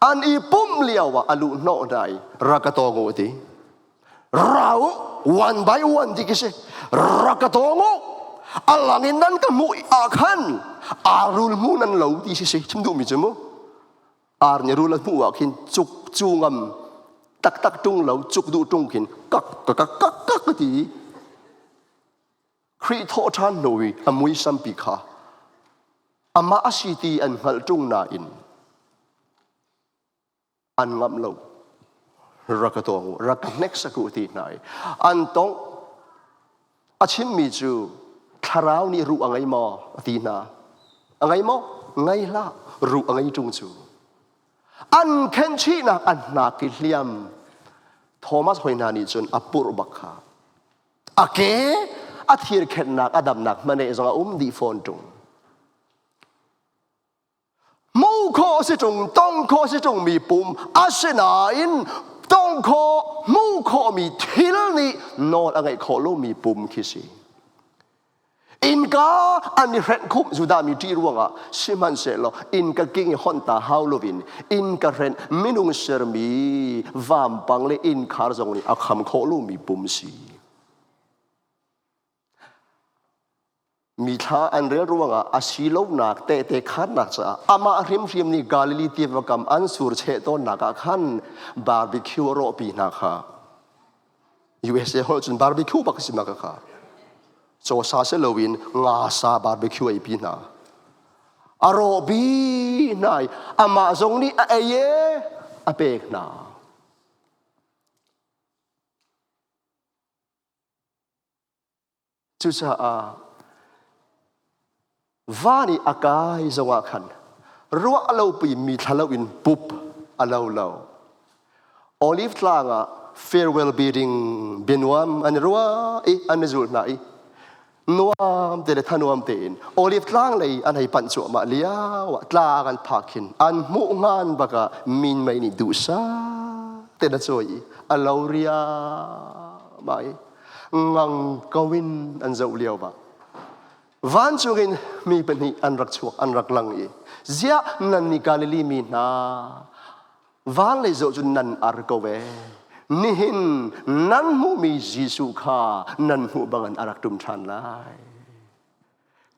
an i pumh lio ah a luh hnawh hna i rak ka tawng u a ti. Ra u, one by one ti khi si. Rak ka tawng u. A lang in nan ka hmuh ah khan aa rul hmu nan lo ti si si. Chim duhmi cu mu. Ar nih rul a hmuh ah khin cuk cu ngam taktak ṭung lo cuk duh ṭung khin kak kak kak kak kak a ti. Khrih thawh ṭhan hnu i a muisampi kha amah a si ti an hngalh ṭung nain an ngamh lo. Rak ka tawng u, rak ka hneksak u ti hna i an tongh. A chimmi cu thlarau nih ruh a ngei maw a ti hna. A ngei maw? Ngei hlah. Ruh a ngei ṭung cu. An khenchihnak an hnak i hliam. Thomas hoi hna nih cun a purh bak kha. A ke a thir khenhnak a damnak hmaneh zong a um dih fawn ṭung. Hmuh khawh a si ṭung, tong khawh a si ṭungmi pum asinain tong khawh, hmuh khawhmi thil nih nawl a ngeih khawh lomi pum khi si. Innka an i hrenh khumh Judah mi ṭih ruangah sihmanhsehlaw innka king i honh ta hau loin innka hrenh minung sermi vampang le innkhar zong nih a kham khawh lomi pum si. Mi thla an rel ruangah a si lonak tehte khaannak caah amah hrimhrim nih Galilee tiva kam an sur cheh tawnnak ah khan barbecue a rawhpi hna kha. USA holh cun barbecue bak si ma ka kha. Cawsa si loin nga sa barbecue ei pi hna. A rawhpi hna i amah zong nih a ei e a pek hna. Cucaah van i a kai zongah khan ruah lopi mi thla loin pup a lo lo. Olive tlang ah farewell bidding bianuam an i ruah i an i zul hna i nuam te le thanuam tein Olive tlang lei an hei panh cuahmah lio ah tlang an phak khin an hmuh ngan bak ah minmei nih duhsah tein a cawi i a lo riahmah i ngang ko in an zoh lio ah vancung in mi pahnih an rak chuak an rak lang i ziah nan nih Galilee mi hna van lei zoh cu nan ar ko ve nihin nan hmuhmi Jesuh kha nan hmuh bangin a rak ṭum ṭhan lai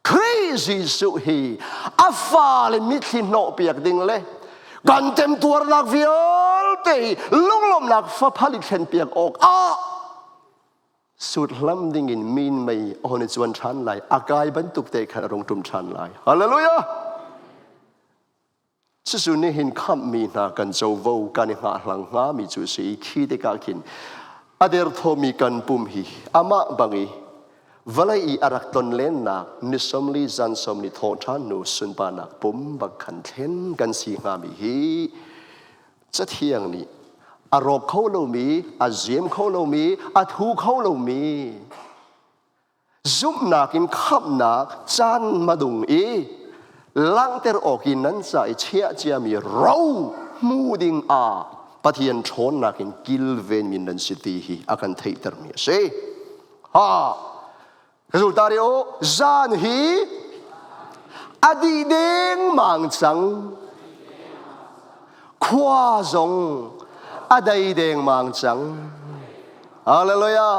Khrih Jesuh hi a fale mitthli hnawhpiak ding le kan temtuarnak vialte hi lunglawmhnak faphal i thlenpiak awk ah Sut hlam ding in min mei a hon i cuan ṭhan lai. A kai bantuk te khan a rung ṭum ṭhan lai. Hallelujah! Cucu nihin khamhmi hna kan covo kan i hngahhlang hngami cu a si i khi tikah khin a derthawmi kan pum hi amah bang i vawlei i a rak tlonlennak ni 40 zan 40 thawhṭhan hnu sunparnak pum bak khan thlen kan si hngami hi Cathiang nih a rawk kho lomi, a zem kho lomi, a thu kho lomi zumhnak in khamhnak caan hmadung i langhter awk in nan ca i chiah ciami ro hmu ding ah Pathian ṭhawnnak in kilvenmi nan si ti hi a kan theihtermi a si. Ha! Ka zultari u, zan hi a dih dengmang cang. Khua zong a dei dengmang cang. Hallelujah!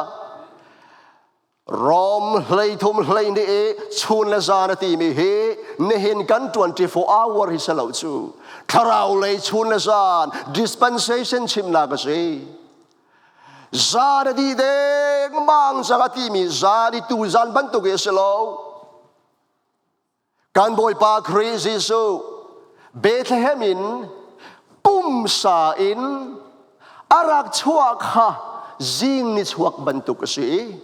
Rom 13 12 i chun le zan a timi hi nihin kan 24 hour hi si lo cu thlarau lei chun le zan dispensation chimnak a si zan a dih dengmang cang a timi zan i tu zan bantuk hi a si lo Kan Bawipa Khrih Jesuh Bethlehem in pumsa in a rak chuah kha zing ni chuak bantuk a si.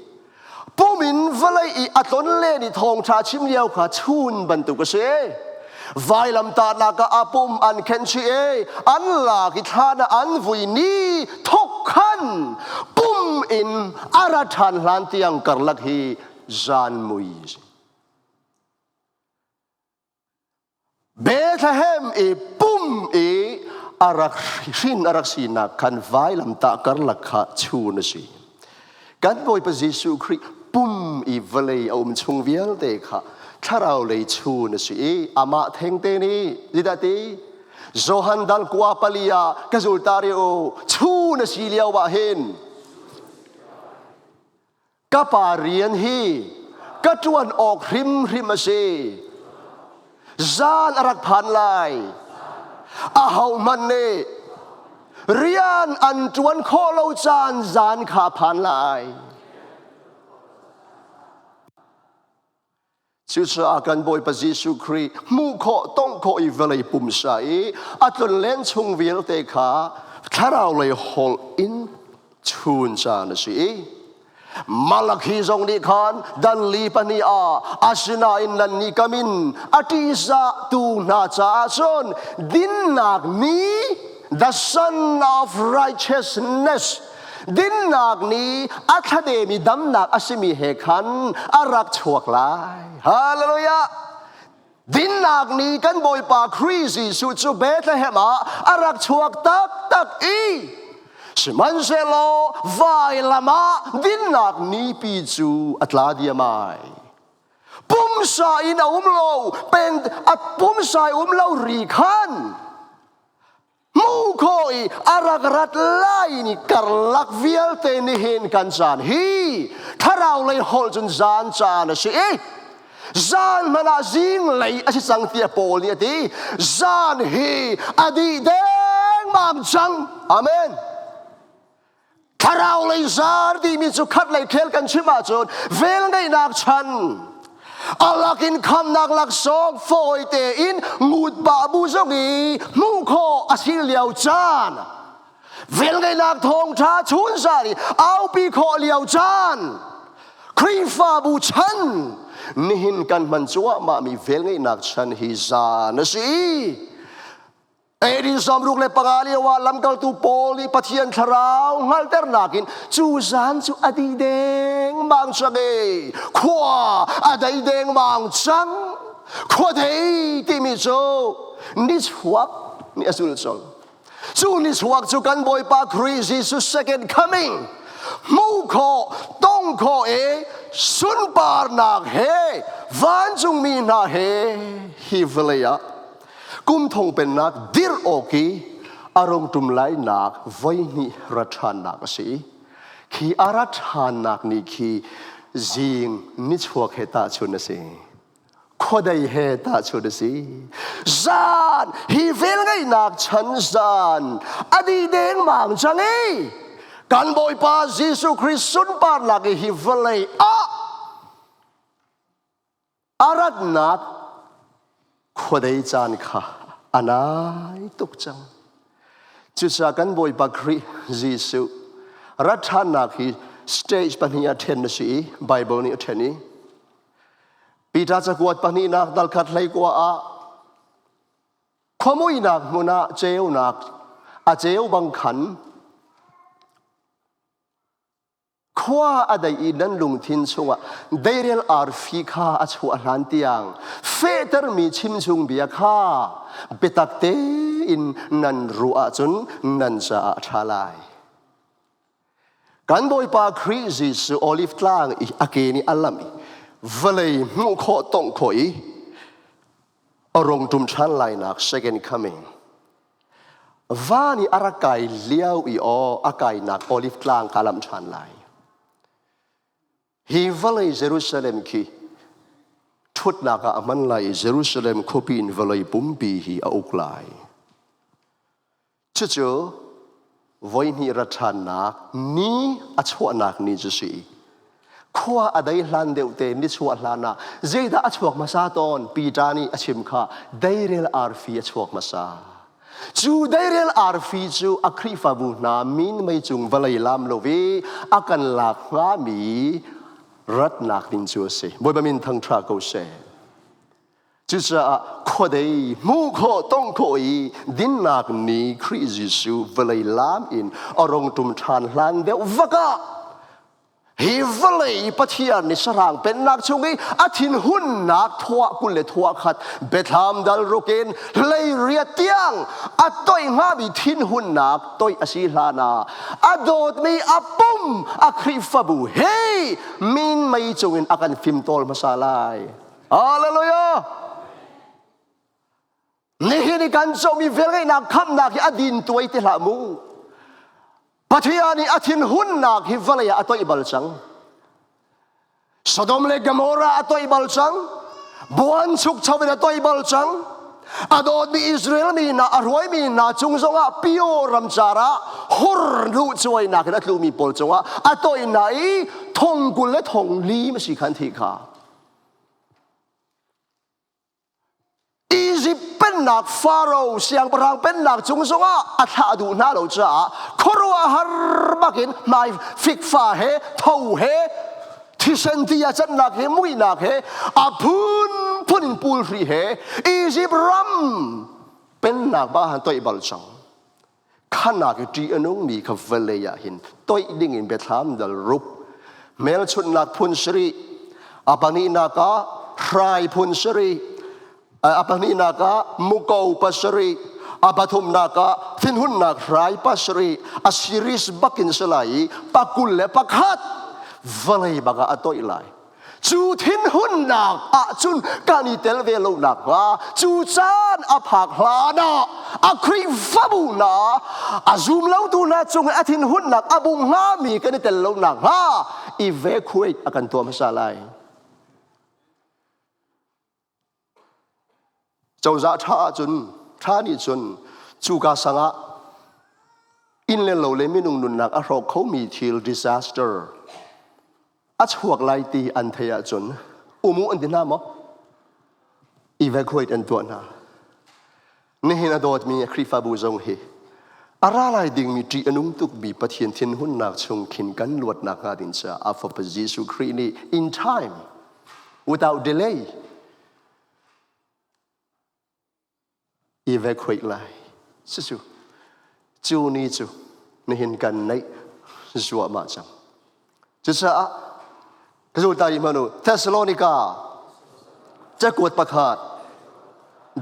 Pum in vawlei i a tlon len i thawngṭha chim lio kha chun bantuk a si. Vailamtahnak ah a pum an khenh chih i an lak i thlan ah an vui ni thok khan pum in a ra ṭhan hlan tiang karlak hi zan mui Bethlehem i pum i a rak hrin a rak sinak khan vailamtah karlak kha chun a si. Kan Bawipa Jesuh Khrih pum i vawlei a um chung vialte kha thlarau lei chun a si i amah thengte nih zeidah ti Johan dal kua pali ah ka zultari u chun a si lio ah hin Ka pa rian hi ka ṭuan awk hrimhrim a si. Zan a rak phan lai. Ahohmanh nih rian an ṭuan khawh lo caan zan kha phan lai. Cucaah kan Bawipa Jesuh Khrih hmuh khawh, tongh khawh i vawlei pumsa i a tlunlen chung vialte kha thlarau lei holh in chun caan a si i Malakhi zong nih khan dan li pahnih ah asinain nan nih kam in a ṭihzahtu hna caah cun dinnak ni the son of righteousness Dinnak nih a thladem i damnak a simi he khan a rak chuak lai. Hallelujah! Dinnak nih kan Bawipa Khrih Jesuh cu Bethlehem ah a rak chuak taktak i sihmanhsehlaw vailam ah dinnak nipi cu a tla diam ai. Pumsa in a um lo, pen a pumsa i um lo ri khan Hmuh khawh i a rak rat lai ni karlak vialte nihin kan caan hi thlarau lei holh cun zan caan a si i zan hmanh ah zinglei a si cang tiah Paul nih a ti. Zan hi a dih dengmang cang. Amen. Thlarau lei zar timi cu khat lei khel kan chim ahcun velngeihnak chan alak in khamnak laksawng fawi tein ngut pah bu zong i hmuh khawh a si lio caan velngeihnak thawngṭha chunzar i aupi khawh lio caan Khrihfabu chan nihin kan hman cuahmah mi velngeihnak chan hi zan a si. AD 65 lio ah lamkaltu Paul nih Pathian thlarau hngalhternak in cu zan cu a dih dengmang cang e khua a dei dengmang cang khua dei timi cu nichuak nih a zul colh cu nichuak cu kan Bawipa Khrih Jesus second coming hmuh khawh tong khawh e sunparnak he vancungmi hna he hi vawlei ah Kum thong pennak dirh awk i a rung ṭum lainak voihnih ra ṭhannak a si. Khi a ra ṭhannak ni khi zing nichuak he tahchun a si. Khuadei he tahchun a si. Zan hi velngeihnak chan zan a dih dengmang cang i. Kan Bawipa Jesuh Khrih sunparnak i hi vawlei ah a ratnak khuadei caan kha a nai tuk cang. Cucaah kan Bawipa Khrih Jesuh rat ṭhannak hi stage pahnih ah ṭhen a si i Bible nih a ṭhen i Peter cakuat pahnihnak dalkhat hleikua ah khuamuihnak hmun ah ceunak a ceu bang khan Khua a dei i nan lungthin chungah deirel arfi kha a chuah hlan tiang fehtermi chimchung bia kha biatak tein nan ruah ahcun nan caah a ṭha lai. Kan Bawipa Khrih Jesuh Olive tlang i a ke nih a lamh i vawlei hmuh khawh tongh khawh i a rung ṭum ṭhan lainak second coming Van i a rak kai lio i aw a kainak Olive tlang ka lamh ṭhan lai. Hi vawlei Jerusalem khi ṭhutnak ah a hman lai i Jerusalem khuapi in vawlei pumpi hi a uk lai. Cucu voihnih rat ṭhannak ni a chuahnak ni cu si. Khua a dei hlan deuh te nichuah hlan ah zeidah a chuak hmasa tawn Peter nih a chim kha deirel arfi a chuak hmasa. Cu deirel arfi cu a Khrihfabu hna min mei cung vawlei lam lo i a kan lak hngami ratnak ding cu a si. Bawipa min thangṭha ko seh. Cucaah khuadei hmuh khawh tong khawh i dinnak ni Khrih Jesuh vawlei lam in a rong ṭum ṭhan hlan deuh vak ah hi vawlei Pathian nih sahrang pennak chung i a thinhunnak thuah 21 Bethlam dal ruk in 18 tiang a toih hngami thinhunnak toih a si hlan ah a dawtmi a pum a Khrihfabu he min mei cungin a kan fimtawl hmasa lai. Hallelujah! Nihin i kan comi velngeihnak khamhnak hi a din tuai ti hlah mu. Pathian i a thinhunnak hi vawlei ah a toih bal cang. Sodom le Gomorrah a toih bal cang. Buanchukcho in a toih bal cang. A dawtmi Israel mi hna, a hruaimi hna cung zongah Pio ramcar ah hur luh cuainak in a tlumi pawl cungah a toih hna i thong kul le thong li si khan thi kha. Izipt pennak Faro siangpahrang pennak cung zongah a thlah duh hna lo caah khuaruahhar bakin hmai fikfa he tho he thisen ti a cannak he muihnak he a phunphun in pulhri he Izipt ram pennak ba han toih bal cang. Khanak i ṭih a nungmi kha vawlei ah hin toih dingin biathlam dal rup hmelchunhnak phun sarih a pahnihnak ah hrai phun sarih a pahnihnak ah muko pasarih a pathumnak ah thinhunnak hrai pasarih a series bakin si lai i pakul le pakhat vawlei bak ah a toih lai. Cu thinhunnak ahcun kan i tel ve lo nakhnga cu caan a phak hlan ah a Khrihfabu hna a zum lotu hna cung i a thinhunnak a bung hngami kan i tel lo nakhnga evacuate a kan tuah hmasa lai. Cozah ṭha ahcun ṭha nih cun cuka sang ah inn le lo le minung nunnak a hrawk khomi thil disaster a chuak lai ti an theih ahcun um u an ti hna maw? Evacuate an tuah hna. Nihin a dawtmi Khrihfabu zong hi a ra lai dingmi ṭih a nung tukmi Pathian thinhunnak chung khin kan luat nakhnga ding caah a Fapa Jesuh Khrih nih in time without delay evacuate lai. Cucu cu ni cu nihin kan neih zuahmah cang. Cucaah ka zulta i hmanu Thessalonica cakuat pakhat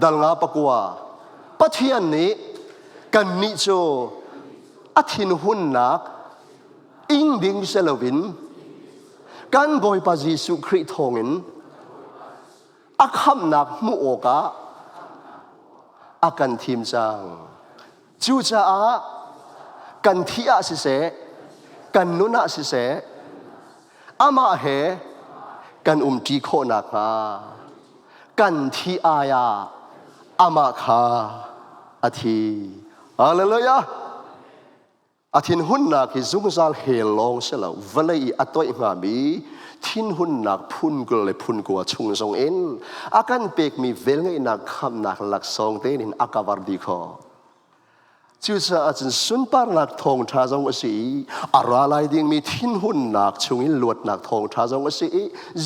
dal nga pakua Pathian nih kannih cu a thinhunnak ing ding si loin kan Bawipa Jesuh Khrih thawngin a khamhnak hmuh awkah a kan thim cang. Cucaah kan thih ah siseh, kan nun ah siseh, amah he kan umṭi khawh nakhnga kan thih ai ah amah kha a thi. Hallelujah! A thinhunnak hi zungzal hell lawng si lo, vawlei i a toih hngami thinhunnak phun 20 le phun 9 chung zong in a kan pekmi velngeihnak khamnak laksawng tein hin a cover dih khawh. Cucaah cun sunparnak thawngṭha zong a si i a ra lai dingmi thinhunnak chungin luatnak thawngṭha zong a si i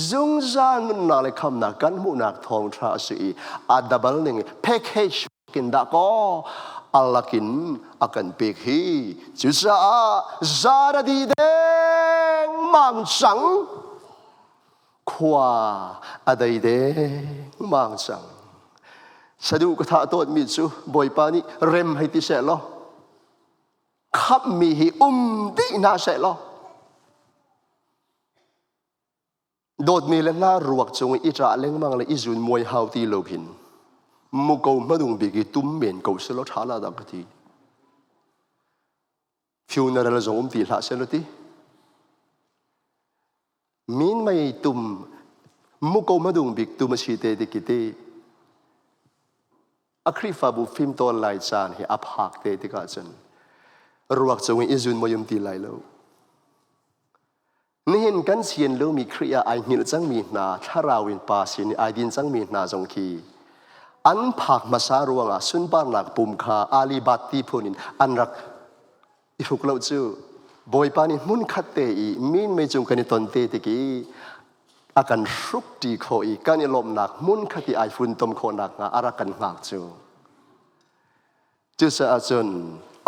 zungzal nunnak le khamnak kan hmuhnak thawngṭha a si i a double ning package kin dah kaw alakin a kan pek hi. Cucaah zaradi dengmang cang khua a dei dengmang cang. Saduh ka thah tawnmi cu Bawipa nih rem hei ti seh law khamhmi hi um dih hna seh law dawtmi le hna ruak cung i ṭah lengmang le i zun muai hau ti lo khin muko hmanung bik i tum men ko seh law ṭha la dah ka ti. Funeral zong um ti hlah seh law ti. Min mei tum muko hmadung bik tum a si te ti ki ti. A Khrihfabu fimtawl lai caan hi a phak te tikah cun ruak cung i zun mui um ti lai lo. Nihin kan sian lomi Khrih ah ai hngilh cangmi hna thlarau in Pa sin i ai din cangmi hna zong khi an phak hmasa ruangah sunparnak pum kha alibat ti phun in an rak i hruk lo cu. Bawipa nih hmunkhat te i min mei cung kan i ton te tik i a kan hruk ṭi khawh i kan i lawmhnak hmunkhat i ai funtom khawhnak hnga a rak kan hngak cu. Cucaah cun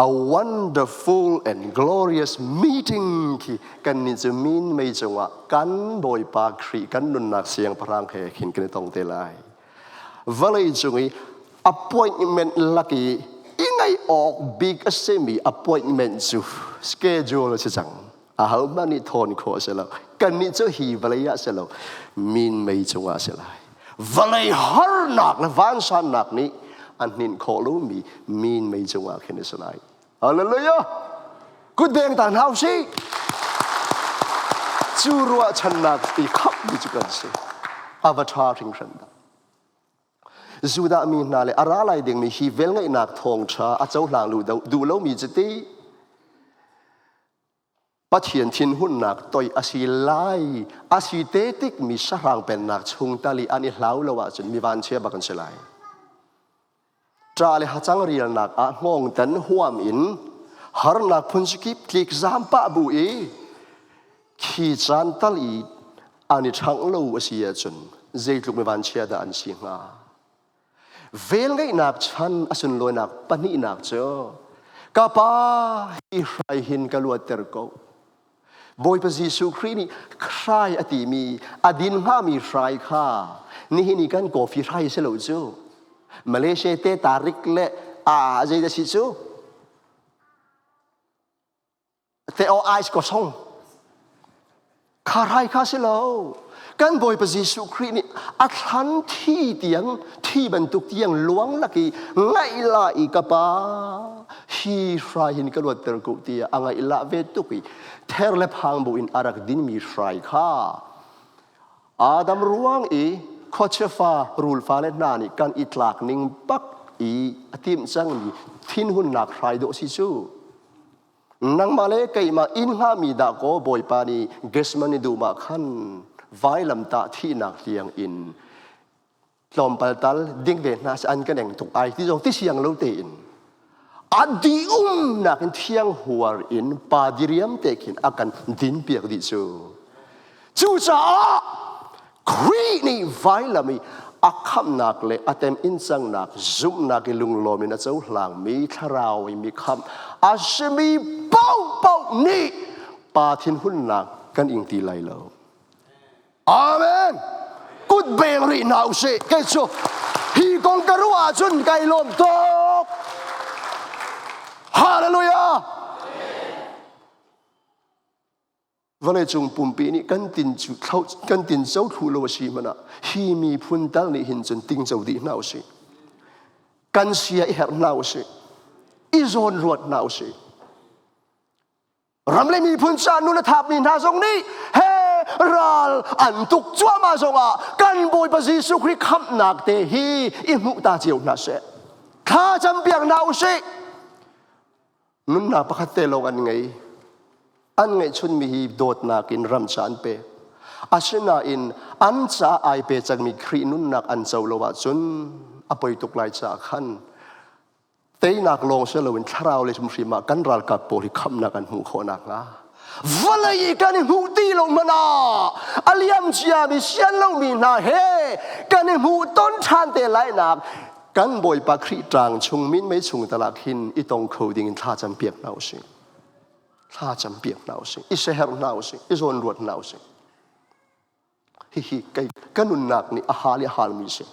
a wonderful and glorious meeting khi kannih cu min mei cungah kan Bawipa Khrih kan nunnak siangpahrang he khin kan i tong te lai. Vawlei cung i appointment lak i i ngaih awk bik a simi appointment cu schedule a si cang. Ahohmanh nih thawn khawh a si lo. Kannih cu hi vawlei ah si lo, min mei cungah a si lai. Vawlei harnak le vansannak nih a hninh khawh lomi min mei cungah khin a si lai. Hallelujah! Kutbeng ta hna usih. Cu ruahchannak i khamhmi cu kan si. A va ṭha hringhran dah. Judah mi hna le a ra lai dingmi hi velngeihnak thawngṭha a cohlang duh lomi cu ti Pathian thinhunnak toi a si lai a si te tik mi sahrang pennak chung tal i an i hlau lo ahcun mi vanchia bak an si lai. Ṭa le hacang rialnak ah hngawng tan huam in harnak phun kip tlik zam pah bu i khi caan tal i an i ṭhangh lo a si ahcun zeitluk mi vanchia dah an si hnga. Velngeihnak chan a sunlawinak pahnihnak cu ka pa hi hrai hin ka luatter ko. Bawipa Jesuh Khrih nih hrai a timi a din hngami hrai kha nihin i kan coffee hrai si lo cu. Malaysia te tarik le a zeidah si cu? Te o ice ko song. Kha rai kha si lo. Kan Bawipa Jesuh Khrih nih a thlan thi tiang thi bantuk tiang luang lak i ngaih la i ka pa hi hrai hin ka luatter ko tiah a ngaih la ve tuk i ther le phang bu in a rak dinmi hrai kha Adam ruang i khuachia fa rul fa le hna nih kan i tlak ning bak i a timh cangmi thinhunnak hrai dawh si cu. Nangmah le keimah inn hngahmi dah kaw Bawipa nih Gethsemane dum ah khan vailamtah thihnak tiang in tlawmpal tal ding ve hna an kan eng tuk ai ti zong ti siang lo tein a di umnak in thiang huar in pa diriam te khin a kan din piak dih cu. Cucaah Khrih nih vailam i a khamhnak le a tem in cangnak zumhnak i lunglawm in a cohlangmi thlarau i mi khamh a simi paohpaoh nih Pa thinhunnak kan ing ti lai lo. Amen. Kut beng rih hna usih. Kei cu hi kong ka ruah ahcun kai lawm tuk. Hallelujah. Vawleicung pumpi nih kan tin cu kan tin co thlu lo a si hmanh ah hi miphun tal nih hin cun tingco dih hna usih. Kan sia i herh hna usih. I zawn ruat hna usih. Ram le miphun ca nun a thapmi hna zong nih he ral an tuk cuahmah zongah kan Bawipa Jesuh Khrih khamhnak te hi i hmuh ta cio hna seh. Thla cam piak hna usih. Nunnak pakhat te lawng an ngei. An ngeihchunmi hi dawtnak in ram ca an pek. Asinain an caah ai pe cangmi Khrih nunnak an co lo ahcun a poi tuk lai caah khan teinak lawng si loin thlarau le hrimhrim ah kan ralkap pawl hi khamhnak an hmuh khawh nakhnga vawlei i kan i hmuh ti lo hmanh ah a liam ciami sian lomi hna he kan i hmuh ton ṭhan te lainak kan Bawipa Khrih ṭang chung minmei chung talak hin i tong kho ding in thla cam piak hna usih thla cam piak hna usih i seherh hna usih i zawnruat hna usih hihi kei ka nunnak nih a hal i a halmi si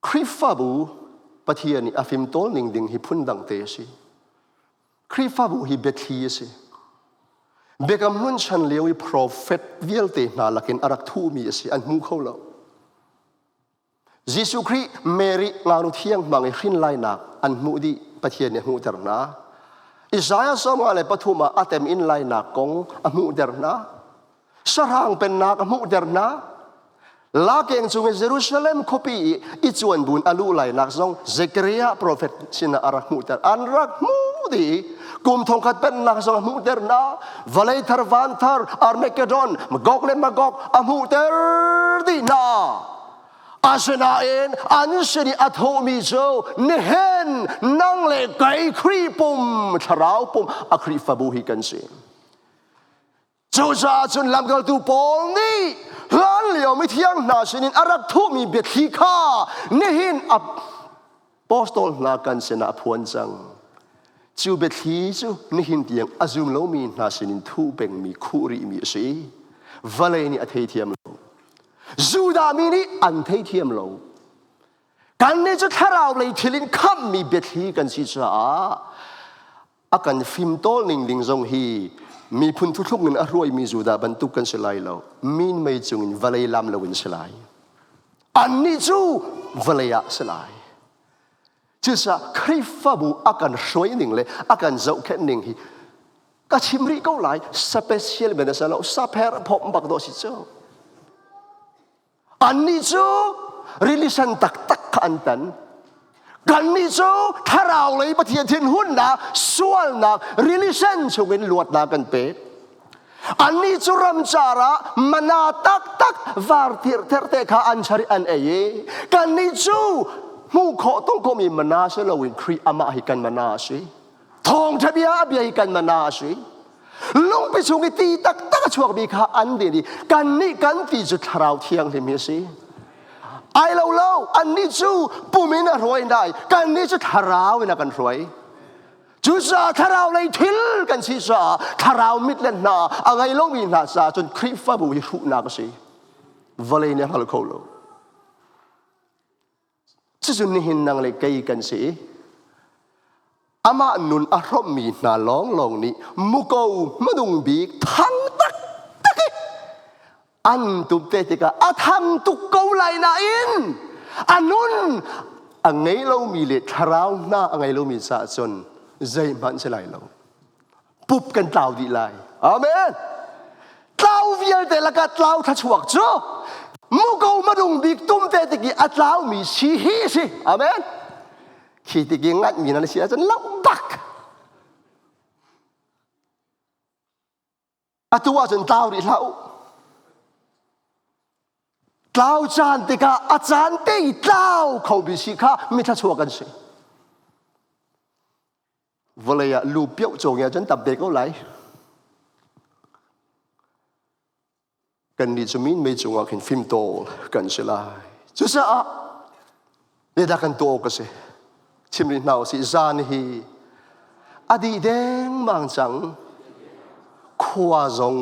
Khrihfabu Pathian nih a fimtawl ning ding hi phundang te a si. Khrihfabu hi biathli a si. Biakam hlun chan lio i profet vialte hna lakin a rak thuhmi a si. An hmu kho lo. Jesuh Khrih Mary ngaknu thiang hmang i hrin lainak an hmuh dih Pathian nih a hmuhter hna. Isaiah 53 ah a tem in lainak kong a hmuhter hna. Sahrang pennak a hmuhter hna. Lakeng cung i Jerusalem khuapi i i cuan bun a luh lainak zong Zechariah profet sinah a rak hmuhter. An rak hmuh dih. Kum thongkhat pennak zong a hmuhter hna. Vawlei thar van thar Armageddon Gog le Magog a hmuhter dih hna. Asinain an sin i a thawhmi cu nihin nang le kei Khrih pum thlarau pum a Khrihfabu hi kan si. Cucaah cun lamkaltu Paul nih hlanlio mithiang hna sinin a rak thuhmi biathli kha nihin apostol hna kan sinah a phuan cang. Cu biathli cu nihin tiang a zum lomi hna sinin thuh pengmi khuh rihmi a si. Vawlei nih a theithiam lo. Judah mi nih an theithiam lo. Kannih cu thlarau lei thil in khamhmi biathli kan si caah a kan fimtawl ning ding zong hi miphun thuthluk in a hruaimi Judah bantuk kan si lai lo. Min mei cungin vawlei lam loin si lai. Annih cu vawlei ah si lai. Cucaah Khrihfabu a kan hruai ning le a kan zohkhenh ning hi ka chim rih ko lai special men a si lo sapher phomh bak dawh si cu. Annih cu rili sen taktak kha an tan. Kannih cu thlarau lei Pathian thinhunnak, sualnak, rili sen chungin luatnak kan pek. Annih cu ramcar ah mana taktak var tirh te kha an char i an ei i kannih cu hmuh khawh tong khomi mana si loin Khrih amah hi kan mana a si. Thawngṭha bia a bia hi kan mana a si. Lungpi chung i ti taktak a chuakmi kha an din i kannih kan ti cu thlarau thianghlim hi a si. Ai lo lo, annih cu pum in a hruai hna i kannih cu thlarau in a kan hruai. Cucaah thlarau lei thil kan si caah thlarau mit le hna a ngei lomi hna caah cun Khrihfabu hi hruhnak a si. Vawlei nih a hngal kho lo. Cucu nihin nang le kei kan si i amah nun a hrawmmi hna lawnglawng nih muko hmanung bik thang taktak i an tum te tikah a thang tuk ko lai nain a nun a ngei lomi le thlarau hna a ngei lomi caah cun zeihmanh si lai lo. Pup kan tlau dih lai. Amen. Tlau vialte lakah tlau thluachuak cu muko madung bik tum te tik i a tlaumi si hi si. Amen. Khi tik i nganhmi nan si ahcun loh bak. Atu ahcun tlau rih hlah u. Tlau caan tikah a caan te i tlau kho mi si kha mi thluachuak kan si. Vawlei ah lu pioh cawng ya cun tam te ko lai. Kan nih cu min mei cungah khin fimtawl kan si lai. Cucaah zeidah kan tuah awk a si? Chim rih hna usih zan hi a dih dengmang cang. Khua zong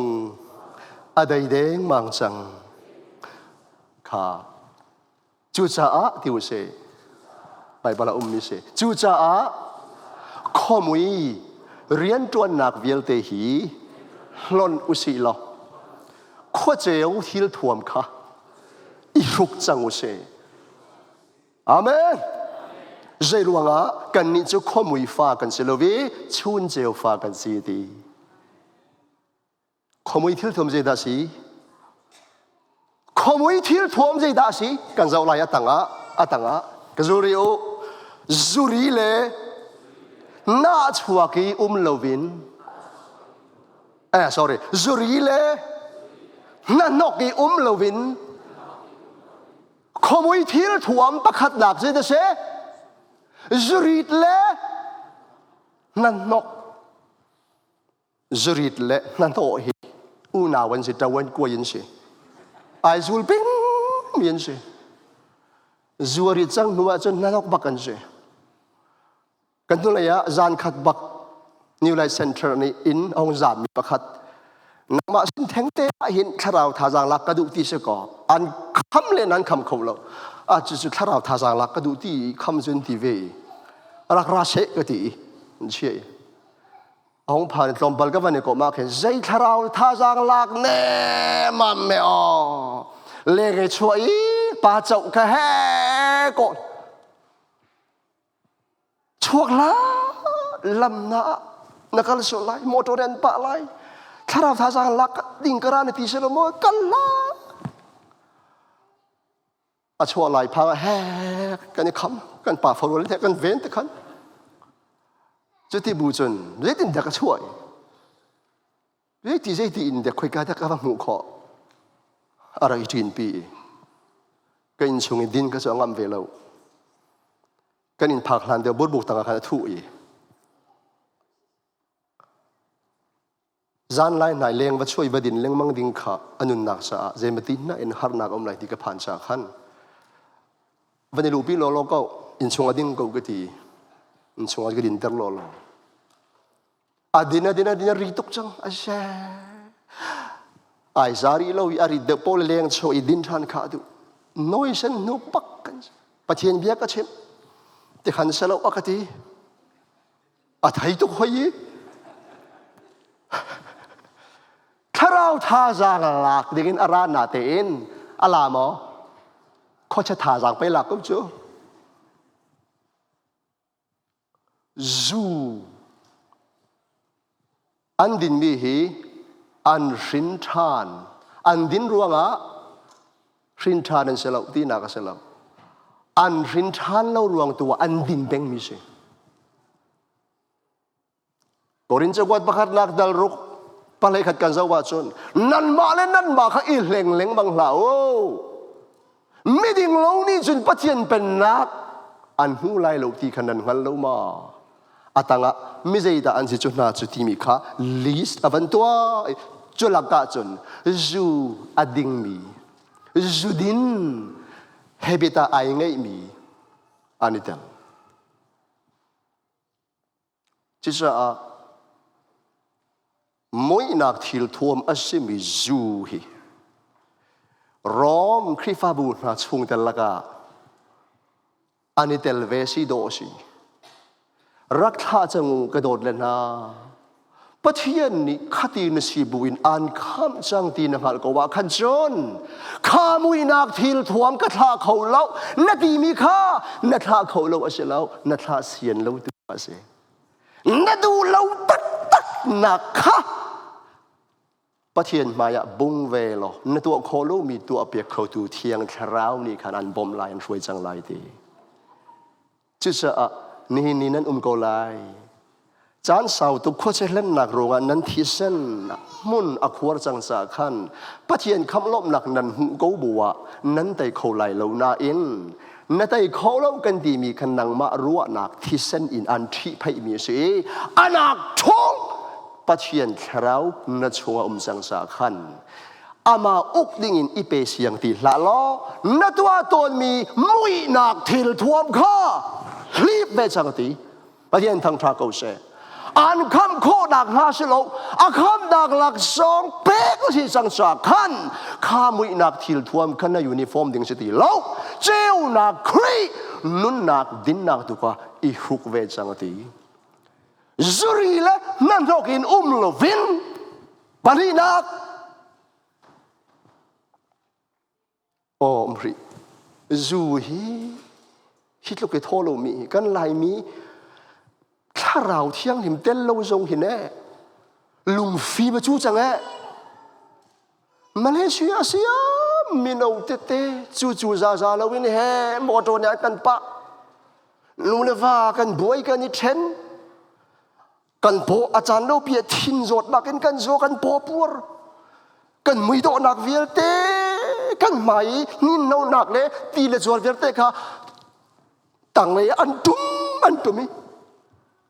a dei dengmang cang. Kha Cucaah ti u sih, Baibal a ummi si. Cucaah khuamui rianṭuannak vialte hi hlonh u sih law khuaceu thilthuam kha i hruk cang u sih. Amen. Zei ruangah kannih cu khuamui fa kan si lo i chunceu fa kan si ti. Khuamui thilthuam zeidah si? Khuamui thil thuam zeidah a si? Kan zoh lai a tangah, a tangah. Ka zuri u. Zuri le nah chuak i um loin eh sorry zuri le hnahnok i um loin khuamui thil thuam pakhatnak zei dah si zurit le hnahnok Zurit le hnahnawh hi unau an si, ṭawan kuai an si. Ai zul ping mi an si. Zuari cang hnu ahcun hnahnawk bak an si. Kan hnulei ah zan khat bak New Light Center nih inn a hung zaammi pakhat nangmah sin thengte ah hin thlarau thazaang lak ka duh ti si kaw an kham le nan kham kho lo a cu cu thlarau thazaang lak ka duh ti kham cun ti ve i rak ra seh ka ti i chia i A hung phan tlawmpal ka van i kawm ah khin zei thlarau thazaang lak ne mam me aw leng i chuah i pa choh ka he ko chuak la lam na na kal sual lai motor an pah lai thlarau thazaang lak ding ka ra na ti se lo maw kal la a chuah lai phang he kan i kham kan pa farual he kan ven te khan cuti bu cun zeitin dah ka chuah zeiti zeiti in dek khoika dah ka va hmuh khawh a rak i ṭin pi ka inn chung i din ka cu a ngam ve lo kan inn phak hlan deuh burbuk tangah khan a thuh i Zanlai hnai leng va chuai va din lengmang ding kha a nunnak caah zeimati hna in harnak a um lai ti ka phan caah khan van i luhpi law law ko innchung a ding ko ka ti innchung ah ka dinter law law a din a din a din a ri tuk cang a she ai zari lo i a rit deuh pawl leng cho i din ṭhan kha a duh noi sen hnu bak kan Pathian bia ka chimh ti khan selo a ka ti A thei tuk hoi i thlarau thazaang lak dingin a ra na tein a la maw? Khuachia thazaang pei lak ko cu. Zu an dinmi hi an hrin ṭhan. An din ruangah hrin ṭhan an si lo tinak a si lo. An hrin ṭhan lo ruang tu ah an din pengmi si. Korin cakuat pakhatnak dal ruk palei khat kan zoh ahcun nanmah le nanmah kha i hleng lengmang hlah u. Miding lo nih cun Pathian pennak an hmu lai lo ti kha nan hngal lo ma? A tangah mi zeidah an si cu hna cu timi kha list a van tuah i cu lakah cun zu a dingmi, zudin habit ah ai ngeihmi an i tel. Cucaah muihnak thil thuam a simi zu hi Rom Khrihfabu hna chungtel lakah an i tel ve si dawh a si. Rak thlah cang u ka dawt le hna. Pathian nih khati na si buin aan khamh cang ti na hngalh ko ah khan cun kha muihnak thil thuam ka thlah kho lo na timi kha na thlah kho lo a si lo na thlah sian lo tu a si na duh lo taktak nak kha Pathian hmaiah bung ve law na tuah khawh lomi tuah piak khotu Thiang Thlarau nih khan an bawmh lai an hruai cang lai ti Cucaah nihin ni nan um ko lai. Caan sau tuk khuachia hlennak ruangah nan thisen hmun a khuar cang caah khan Pathian khamh lawmhnak nan hmuh ko bu ah nan tei kho lai lo nain na tei kho lo kan timi khan nangmah ruahnak thisen in an ṭhihphaihmi a si i anak ṭhawng Pathian thlarau na chungah um cang caah khan amah uk dingin i pe siang ti hlah law na tuah tawnmi muihnak thil thuam kha hlip ve cang ti Pathian thangṭha ko seh an khamh khawhnak hnga si lo a khamhnak laksawng pek si cang ca khan kha muihnak thil thuam khan na uniform ding si ti lo ceunak Khrih nunnak dinnak tu kha i hruk ve cang ti zuri le hnahnawk in um lovin Pahnihnak aw um rih. Zu hi hi tluk i thaw lomi hi kan Laimi thlarau thianghlim tel lo zong hi ne lungfim a cu cang eh. Malaysia siam. Mino tete cu cu za za lo in he motor nih an kan pah. Nu le va kan buai kan i ṭhen. Kan paw a caan lo pi ah thin zawtnak in kan zaw kan paw puar. Kan muidawhnak vialte kan hmai i ninnonak le ti le zual vialte kha tanglei an tum an tum i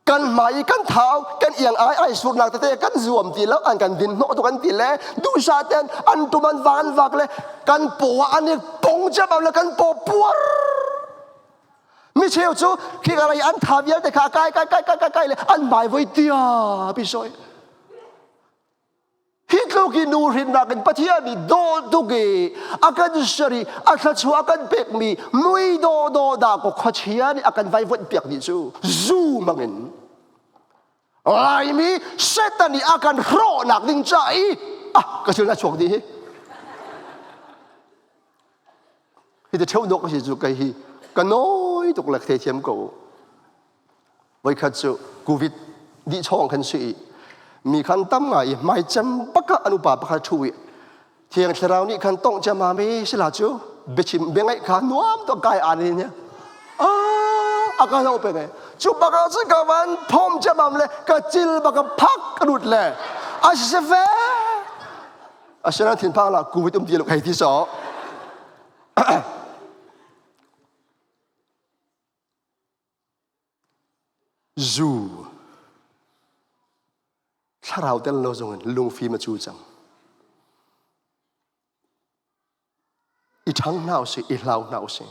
kan hmai i kan thau kan iang ai ai surnak tete kan zuam ti lo an kan din hnawh tuk an ti le duhsah ten an tum an vak an vak le kan paw ah an i pong ciammam le kan paw puar mi cheu cu khi ka lei an tha vialte kha kai kai kai kai kai kai le an hmai voi tia pi soi Hi tluk i nu hrinnak in Pathian nih dawh tuk i a kan ser i a thluachuah a kan pekmi mui dawh dawh dah kaw khuachia nih a kan vaivuanh piak dih cu zu mangin Laimi Satan nih a kan hrawhnak ding ca i ah ka thil na chuak dih hi hi te theu dawh ka si cu kei hi ka nawi tuk le ka theithiam ko Voikhat cu Covid dih chawng khan si i mi khan tam ngai i hmaicem bak ah an upa pakhat ṭhu i Thiang Thlarau nih khan tongh ciammam i sila cu biachim biangaih kha nuam tuk kai aan in a ka lo peng e cu bak ah cun ka van phom ciammam le ka cil bak a phak ka lut le a si fe asinain thinphang la Covid um ti lo hei ti so Zu thlarau tel lo zong in lungfim a cu cang. I ṭhang hna usih, i hlau hna usih.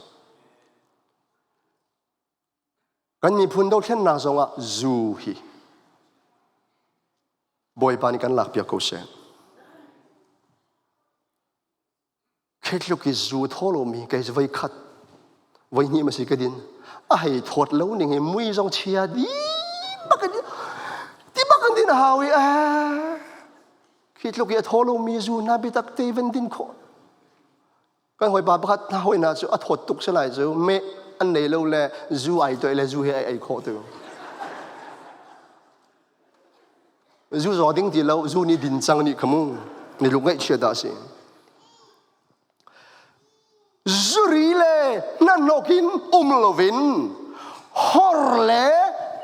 Kan miphun dothlennak zongah zu hi Bawipa nih kan lakpiak ko seh. Khi tluk i zu thaw lomi kei cu voi khat voi hnih ma si ka din a hei thawt lo ning hi mui zong chia di bak in ti bak in din a hau i eh khi tluk i a thaw lomi zu na biatak te van din khawh kan hawipa pakhat hna hawi hna cu a thawt tuk si lai cu meh an nei lo le zu ai toih le zu he ai ei khawh tu Zu zaw ding ti lo, zu nih din cang nih khamu. Ni lung ngaihchia dah si. Zuri le hnahnawk in um loin hor le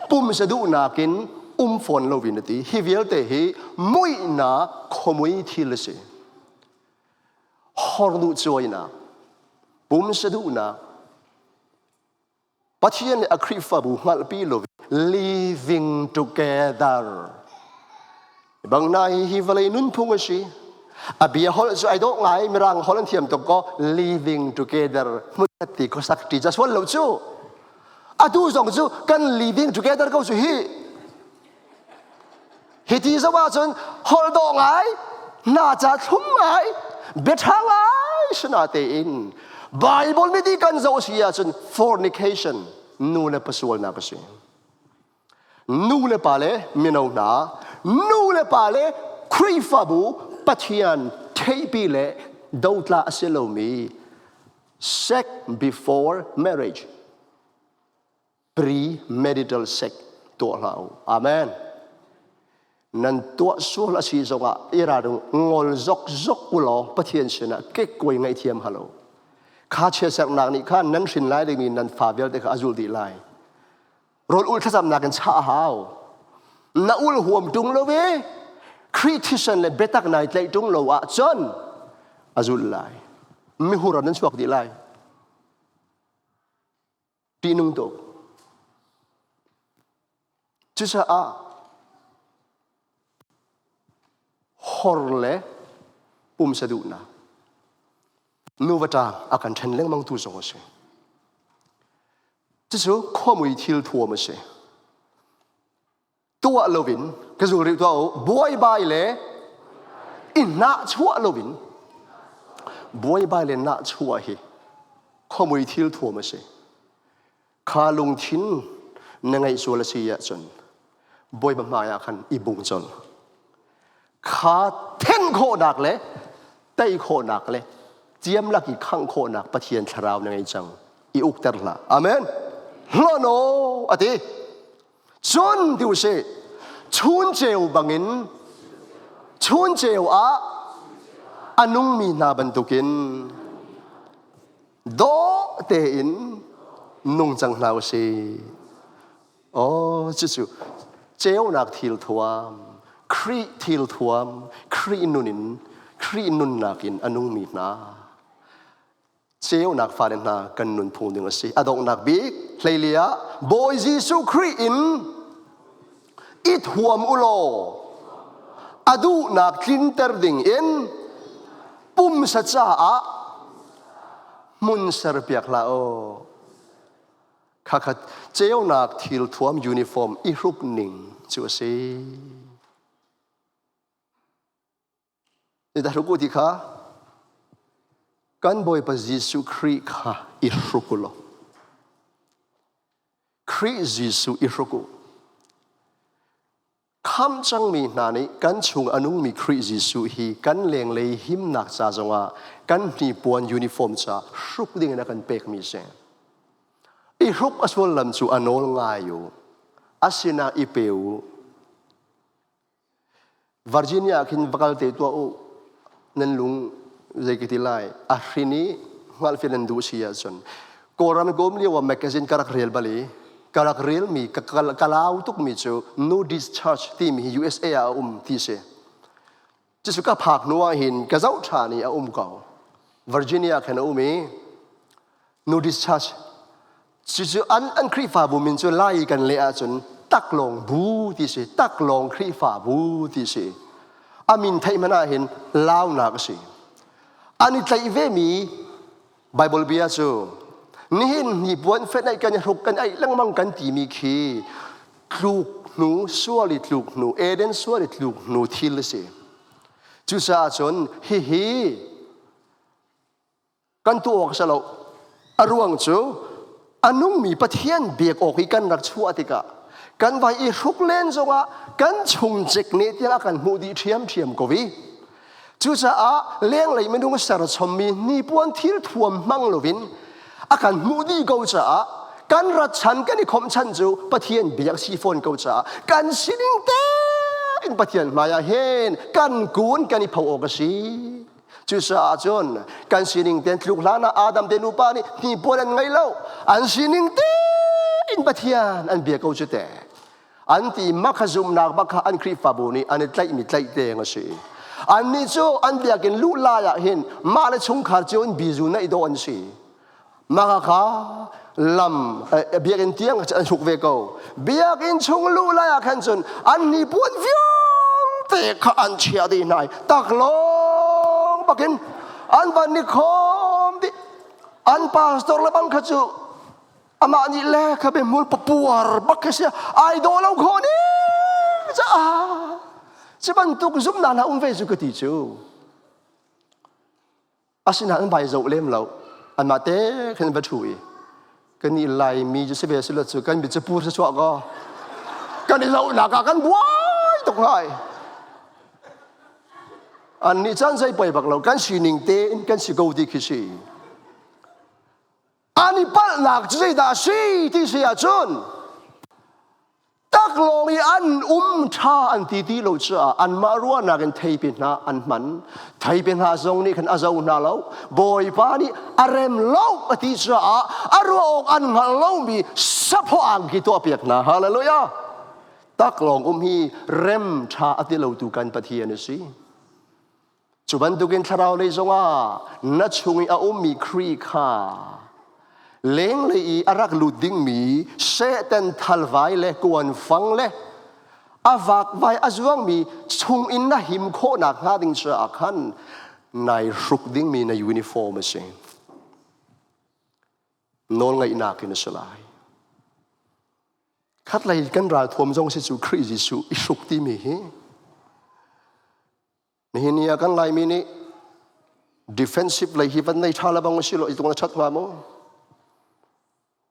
pumsa duhnak in um fawn loin a ti. Hi vialte hi muihnak khuamui thil a si. Hor duh cuainak, pumsa duhnak, Pathian nih a Khrihfabu hngalhpi lo living together. Bang na hi hi vawlei nunphung a si. A bia holh cu ai dawh ngai mirang holh an thiam tuk ko living together hmun ti khuasak ṭi ca sual lo cu. Atu zong cu kan living together ko cu hi. Hi ti zoh ahcun holh dawh ngai, hna ca thlum ngai, biaṭha ngai sina tein Bible mi ti kan zoh si ahcun fornication nu le pa sualnak a si. Nu le pa le mino hna, nu le pa le Khrihfabu Pathian theihpi le dotla a si lomi sex before marriage premarital sex tuah hlah u. Amen. Nan tuah sual a si zongah i ralring ngol zok zok u law Pathian sinah kekkuai ngaihthiam halo. Kha chiatserhnak nih khan nan hrin lai dingmi nan fa vialte kha a zul dih lai. Rawl ul thlacamnak in chah a hau. Na ul huam ṭung lo i Khrih thisen le biatak nai tlaih ṭung lo ahcun a zul lai. Mihur ah nan chuak dih lai. Ṭihnung tuk. Cucaah hor le pumsa duhnak nuva ṭang a kan ṭhen lengmang tu zong a si. Cucu khuamui thil thuam a si. Tuah loin ka zul rih tuah u buaibai le i nahchuah loin buaibai le nahchuah hi khuamui thil thuam a si kha lungthin na ngeih sual a si ahcun bawipa hmai ah khan i bung colh kha then khawhnak le tei khawhnak le ciam lak i khangh khawhnak Pathian thlarau na ngei cang i ukter hlah amen hlono ati Cun ti usih, chun ceu bangin chun ceu ah. A nungmi hna bantukin dawh tein nung cang hna u sih. Oh, cucu ceunak thil thuam, Khrih thil thuam, Khrih nun in, Khrih nunnak in a nungmi hna. Ceunak fale hna kan nunphung ding a si. A donghnak bik hleili ah Bawi Jesuh Khrih in i thuam u law a duhnak tlinter ding in pumsa caah hmun serpiak hlah u. Khakha ceunak thil thuam uniform i hruk ning cu a si. Dah hruk u ti kha kan Bawipa Jesuh Khrih kha i hruk u law Khrih Jesuh i hruk u. Khamh cangmi hna nih kan chung a nungmi Khrih Jesuh hi kan lenglei himnak ca zongah kan hnipuan uniform ca hruk dingin a kan pekmi si. I hruk a sullam cu a nawl ngai u. A sinah i pe u. Virginia ah khin va kal te tuah u. Nan lung zei ka ti lai. A hrin i hngalhfian nan duh si ahcun Kawlram ka um lio ah magazine ka rak rel bal i ka rak relmi ka, ka lau tukmi cu Nudist Church timi hi USA ah a um ti si. Cucu ka phak hnu ah hin ka zoh ṭhan i a um ko. Virginia khan a um i Nudist Church Cucu an an Khrihfabu min cu Lai kan leh ahcun taklawng bu ti si, taklawng Khrihfabu ti si. A min theih hmanh ah hin launak a si. An i tlaih vemi Bible bia cu nihin hnipuan fenh kan i hruk kan aih lengmang kan timi khi tluk hnu sual i tluk hnu Eden sual i tluk hnu thil a si. Cucaah cun hihi Kan tuah awk a si lo. A ruang cu a nungmi Pathian biak awk i kan rak chuah tikah kan vai i hruk len zongah kan chungcik nih tiang a kan hmuh dih ṭhiamṭhiam ko i cucaah lenglei minung serchommi hnipuan thil thuam hmang loin a kan hmuh dih ko caah kan rat chan kan i khomh chan cu Pathian biak si fawn ko caah kan sining tein Pathian hmaiah hin kan kun kan i pho awk a si. Cucaah cun kan sining tein tluk hlan ah Adam te nupa nih hnipuan an ngei lo. An sining tein Pathian an bia ko cu te. An ti makha zumhnak bak kha an Khrihfabu nih an i tlaihmi tlaih teng a si. Annih cu an biakinn luh lai ah hin mah le chungkhar cio in bizu neih dawh an si. Mah kha lam biakinn tiang an hruk ve ko. Biakinn chung luh lai ah khan cun an hnipuan vialte kha an chiah dih hna i taklawng bakin an van ni khawm dih. An pastor le bang kha cu amah nih le kha be hmul papuar bak khi si ai dawh lo khawh ning caah cu bantuk zumhnak hna um ve cu ka ti cu. Asinain an vai zoh lem lo. Anmah te khan va ṭhu i kan i Laimi cu si ve si lo cu kan mit cu pur si chuah kaw kan i zohnak ah kan buai tuk ngai. An nih caan zei poi bak lo kan sining tein kan si ko ti khi si. An i palhnak cu zeidah a si ti si ahcun taklawng i an um ṭha an ti ti lo caah anmah ruahnak in theipi hna an hman theipi hna zong nih khan a zo hna lo bawipa nih a rem lo a ti caah a ruah awk an hngalh lomi saphaw angki tuahpiak hna hallelujah taklawng um hi rem ṭha a ti lotu kan Pathian a si Cu bantukin thlarau lei zongah na chung i a ummi Khrih kha lenglei i a rak lut dingmi Satan thalvai le kuanfang le a vakvai a zuangmi chung in na him khawhnak hnga ding caah khan nai hruk dingmi na uniform a si. Nawlngaihnak in a si lai. Khatlei kan ralthuam zong si cu Khrih Jesuh i hruk timi hi Nihin ni ah kan Laimi nih defensive lei hi van nei ṭha le bang si lo i tung na ṭhat hnga maw?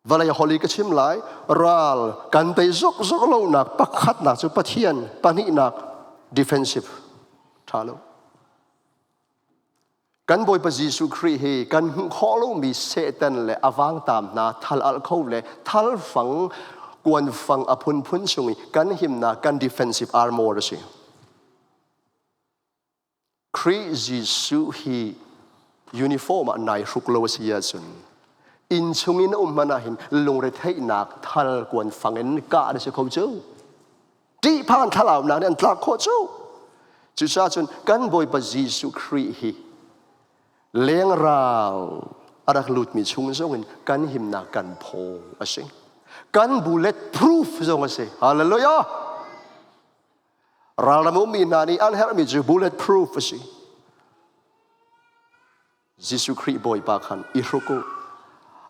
Vawlei holi ka chim lai ral kan tei zok zok lonak pakhatnak cu Pathian pahnihnak defensive ṭha lo. Kan Bawipa Jesuh Khrih hi kan hmuh khawh lomi Satan le a vangtam hna thal alh kho le thal fang kuan fang a phunphun chung i kan himnak kan defensive armor a si. Khrih Jesuh hi uniform ah nai hruk lo a si ahcun inn chung in um hmanh ah hin lungretheihnak thal kuan fang in kah na si kho cu. Ṭihphan thlalaunak nih an tlak khawh cu. Cucaah cun kan Bawipa Jesuh Khrih hi lengral a rak lutmi chung zongin kan himnak kan phaw a si. Kan bullet proof zong a si. Hallelujah! Ralram ummi hna nih an herhmi cu bullet proof a si. Jesuh Khrih Bawipa khan i hruk u.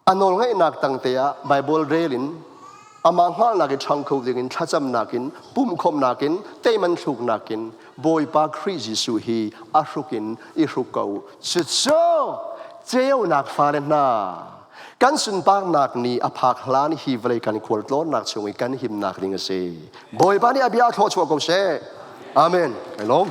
A nawlngaihnak tangte ah Bible rel in amah hngalhnak i ṭhang kho dingin thlacamnak in pumhkhawmhnak in teiman thluknak in Bawipa Khrih Jesuh hi a hruk in i hruk ko u. Cucu ceunak fale hna kan sunparnak ni a phak hlan hi vawlei kan khualtlawnnak chung i kan himnak ding a si. Bawipa nih a bia thlawchuah ko seh. Amen. Kai lawm.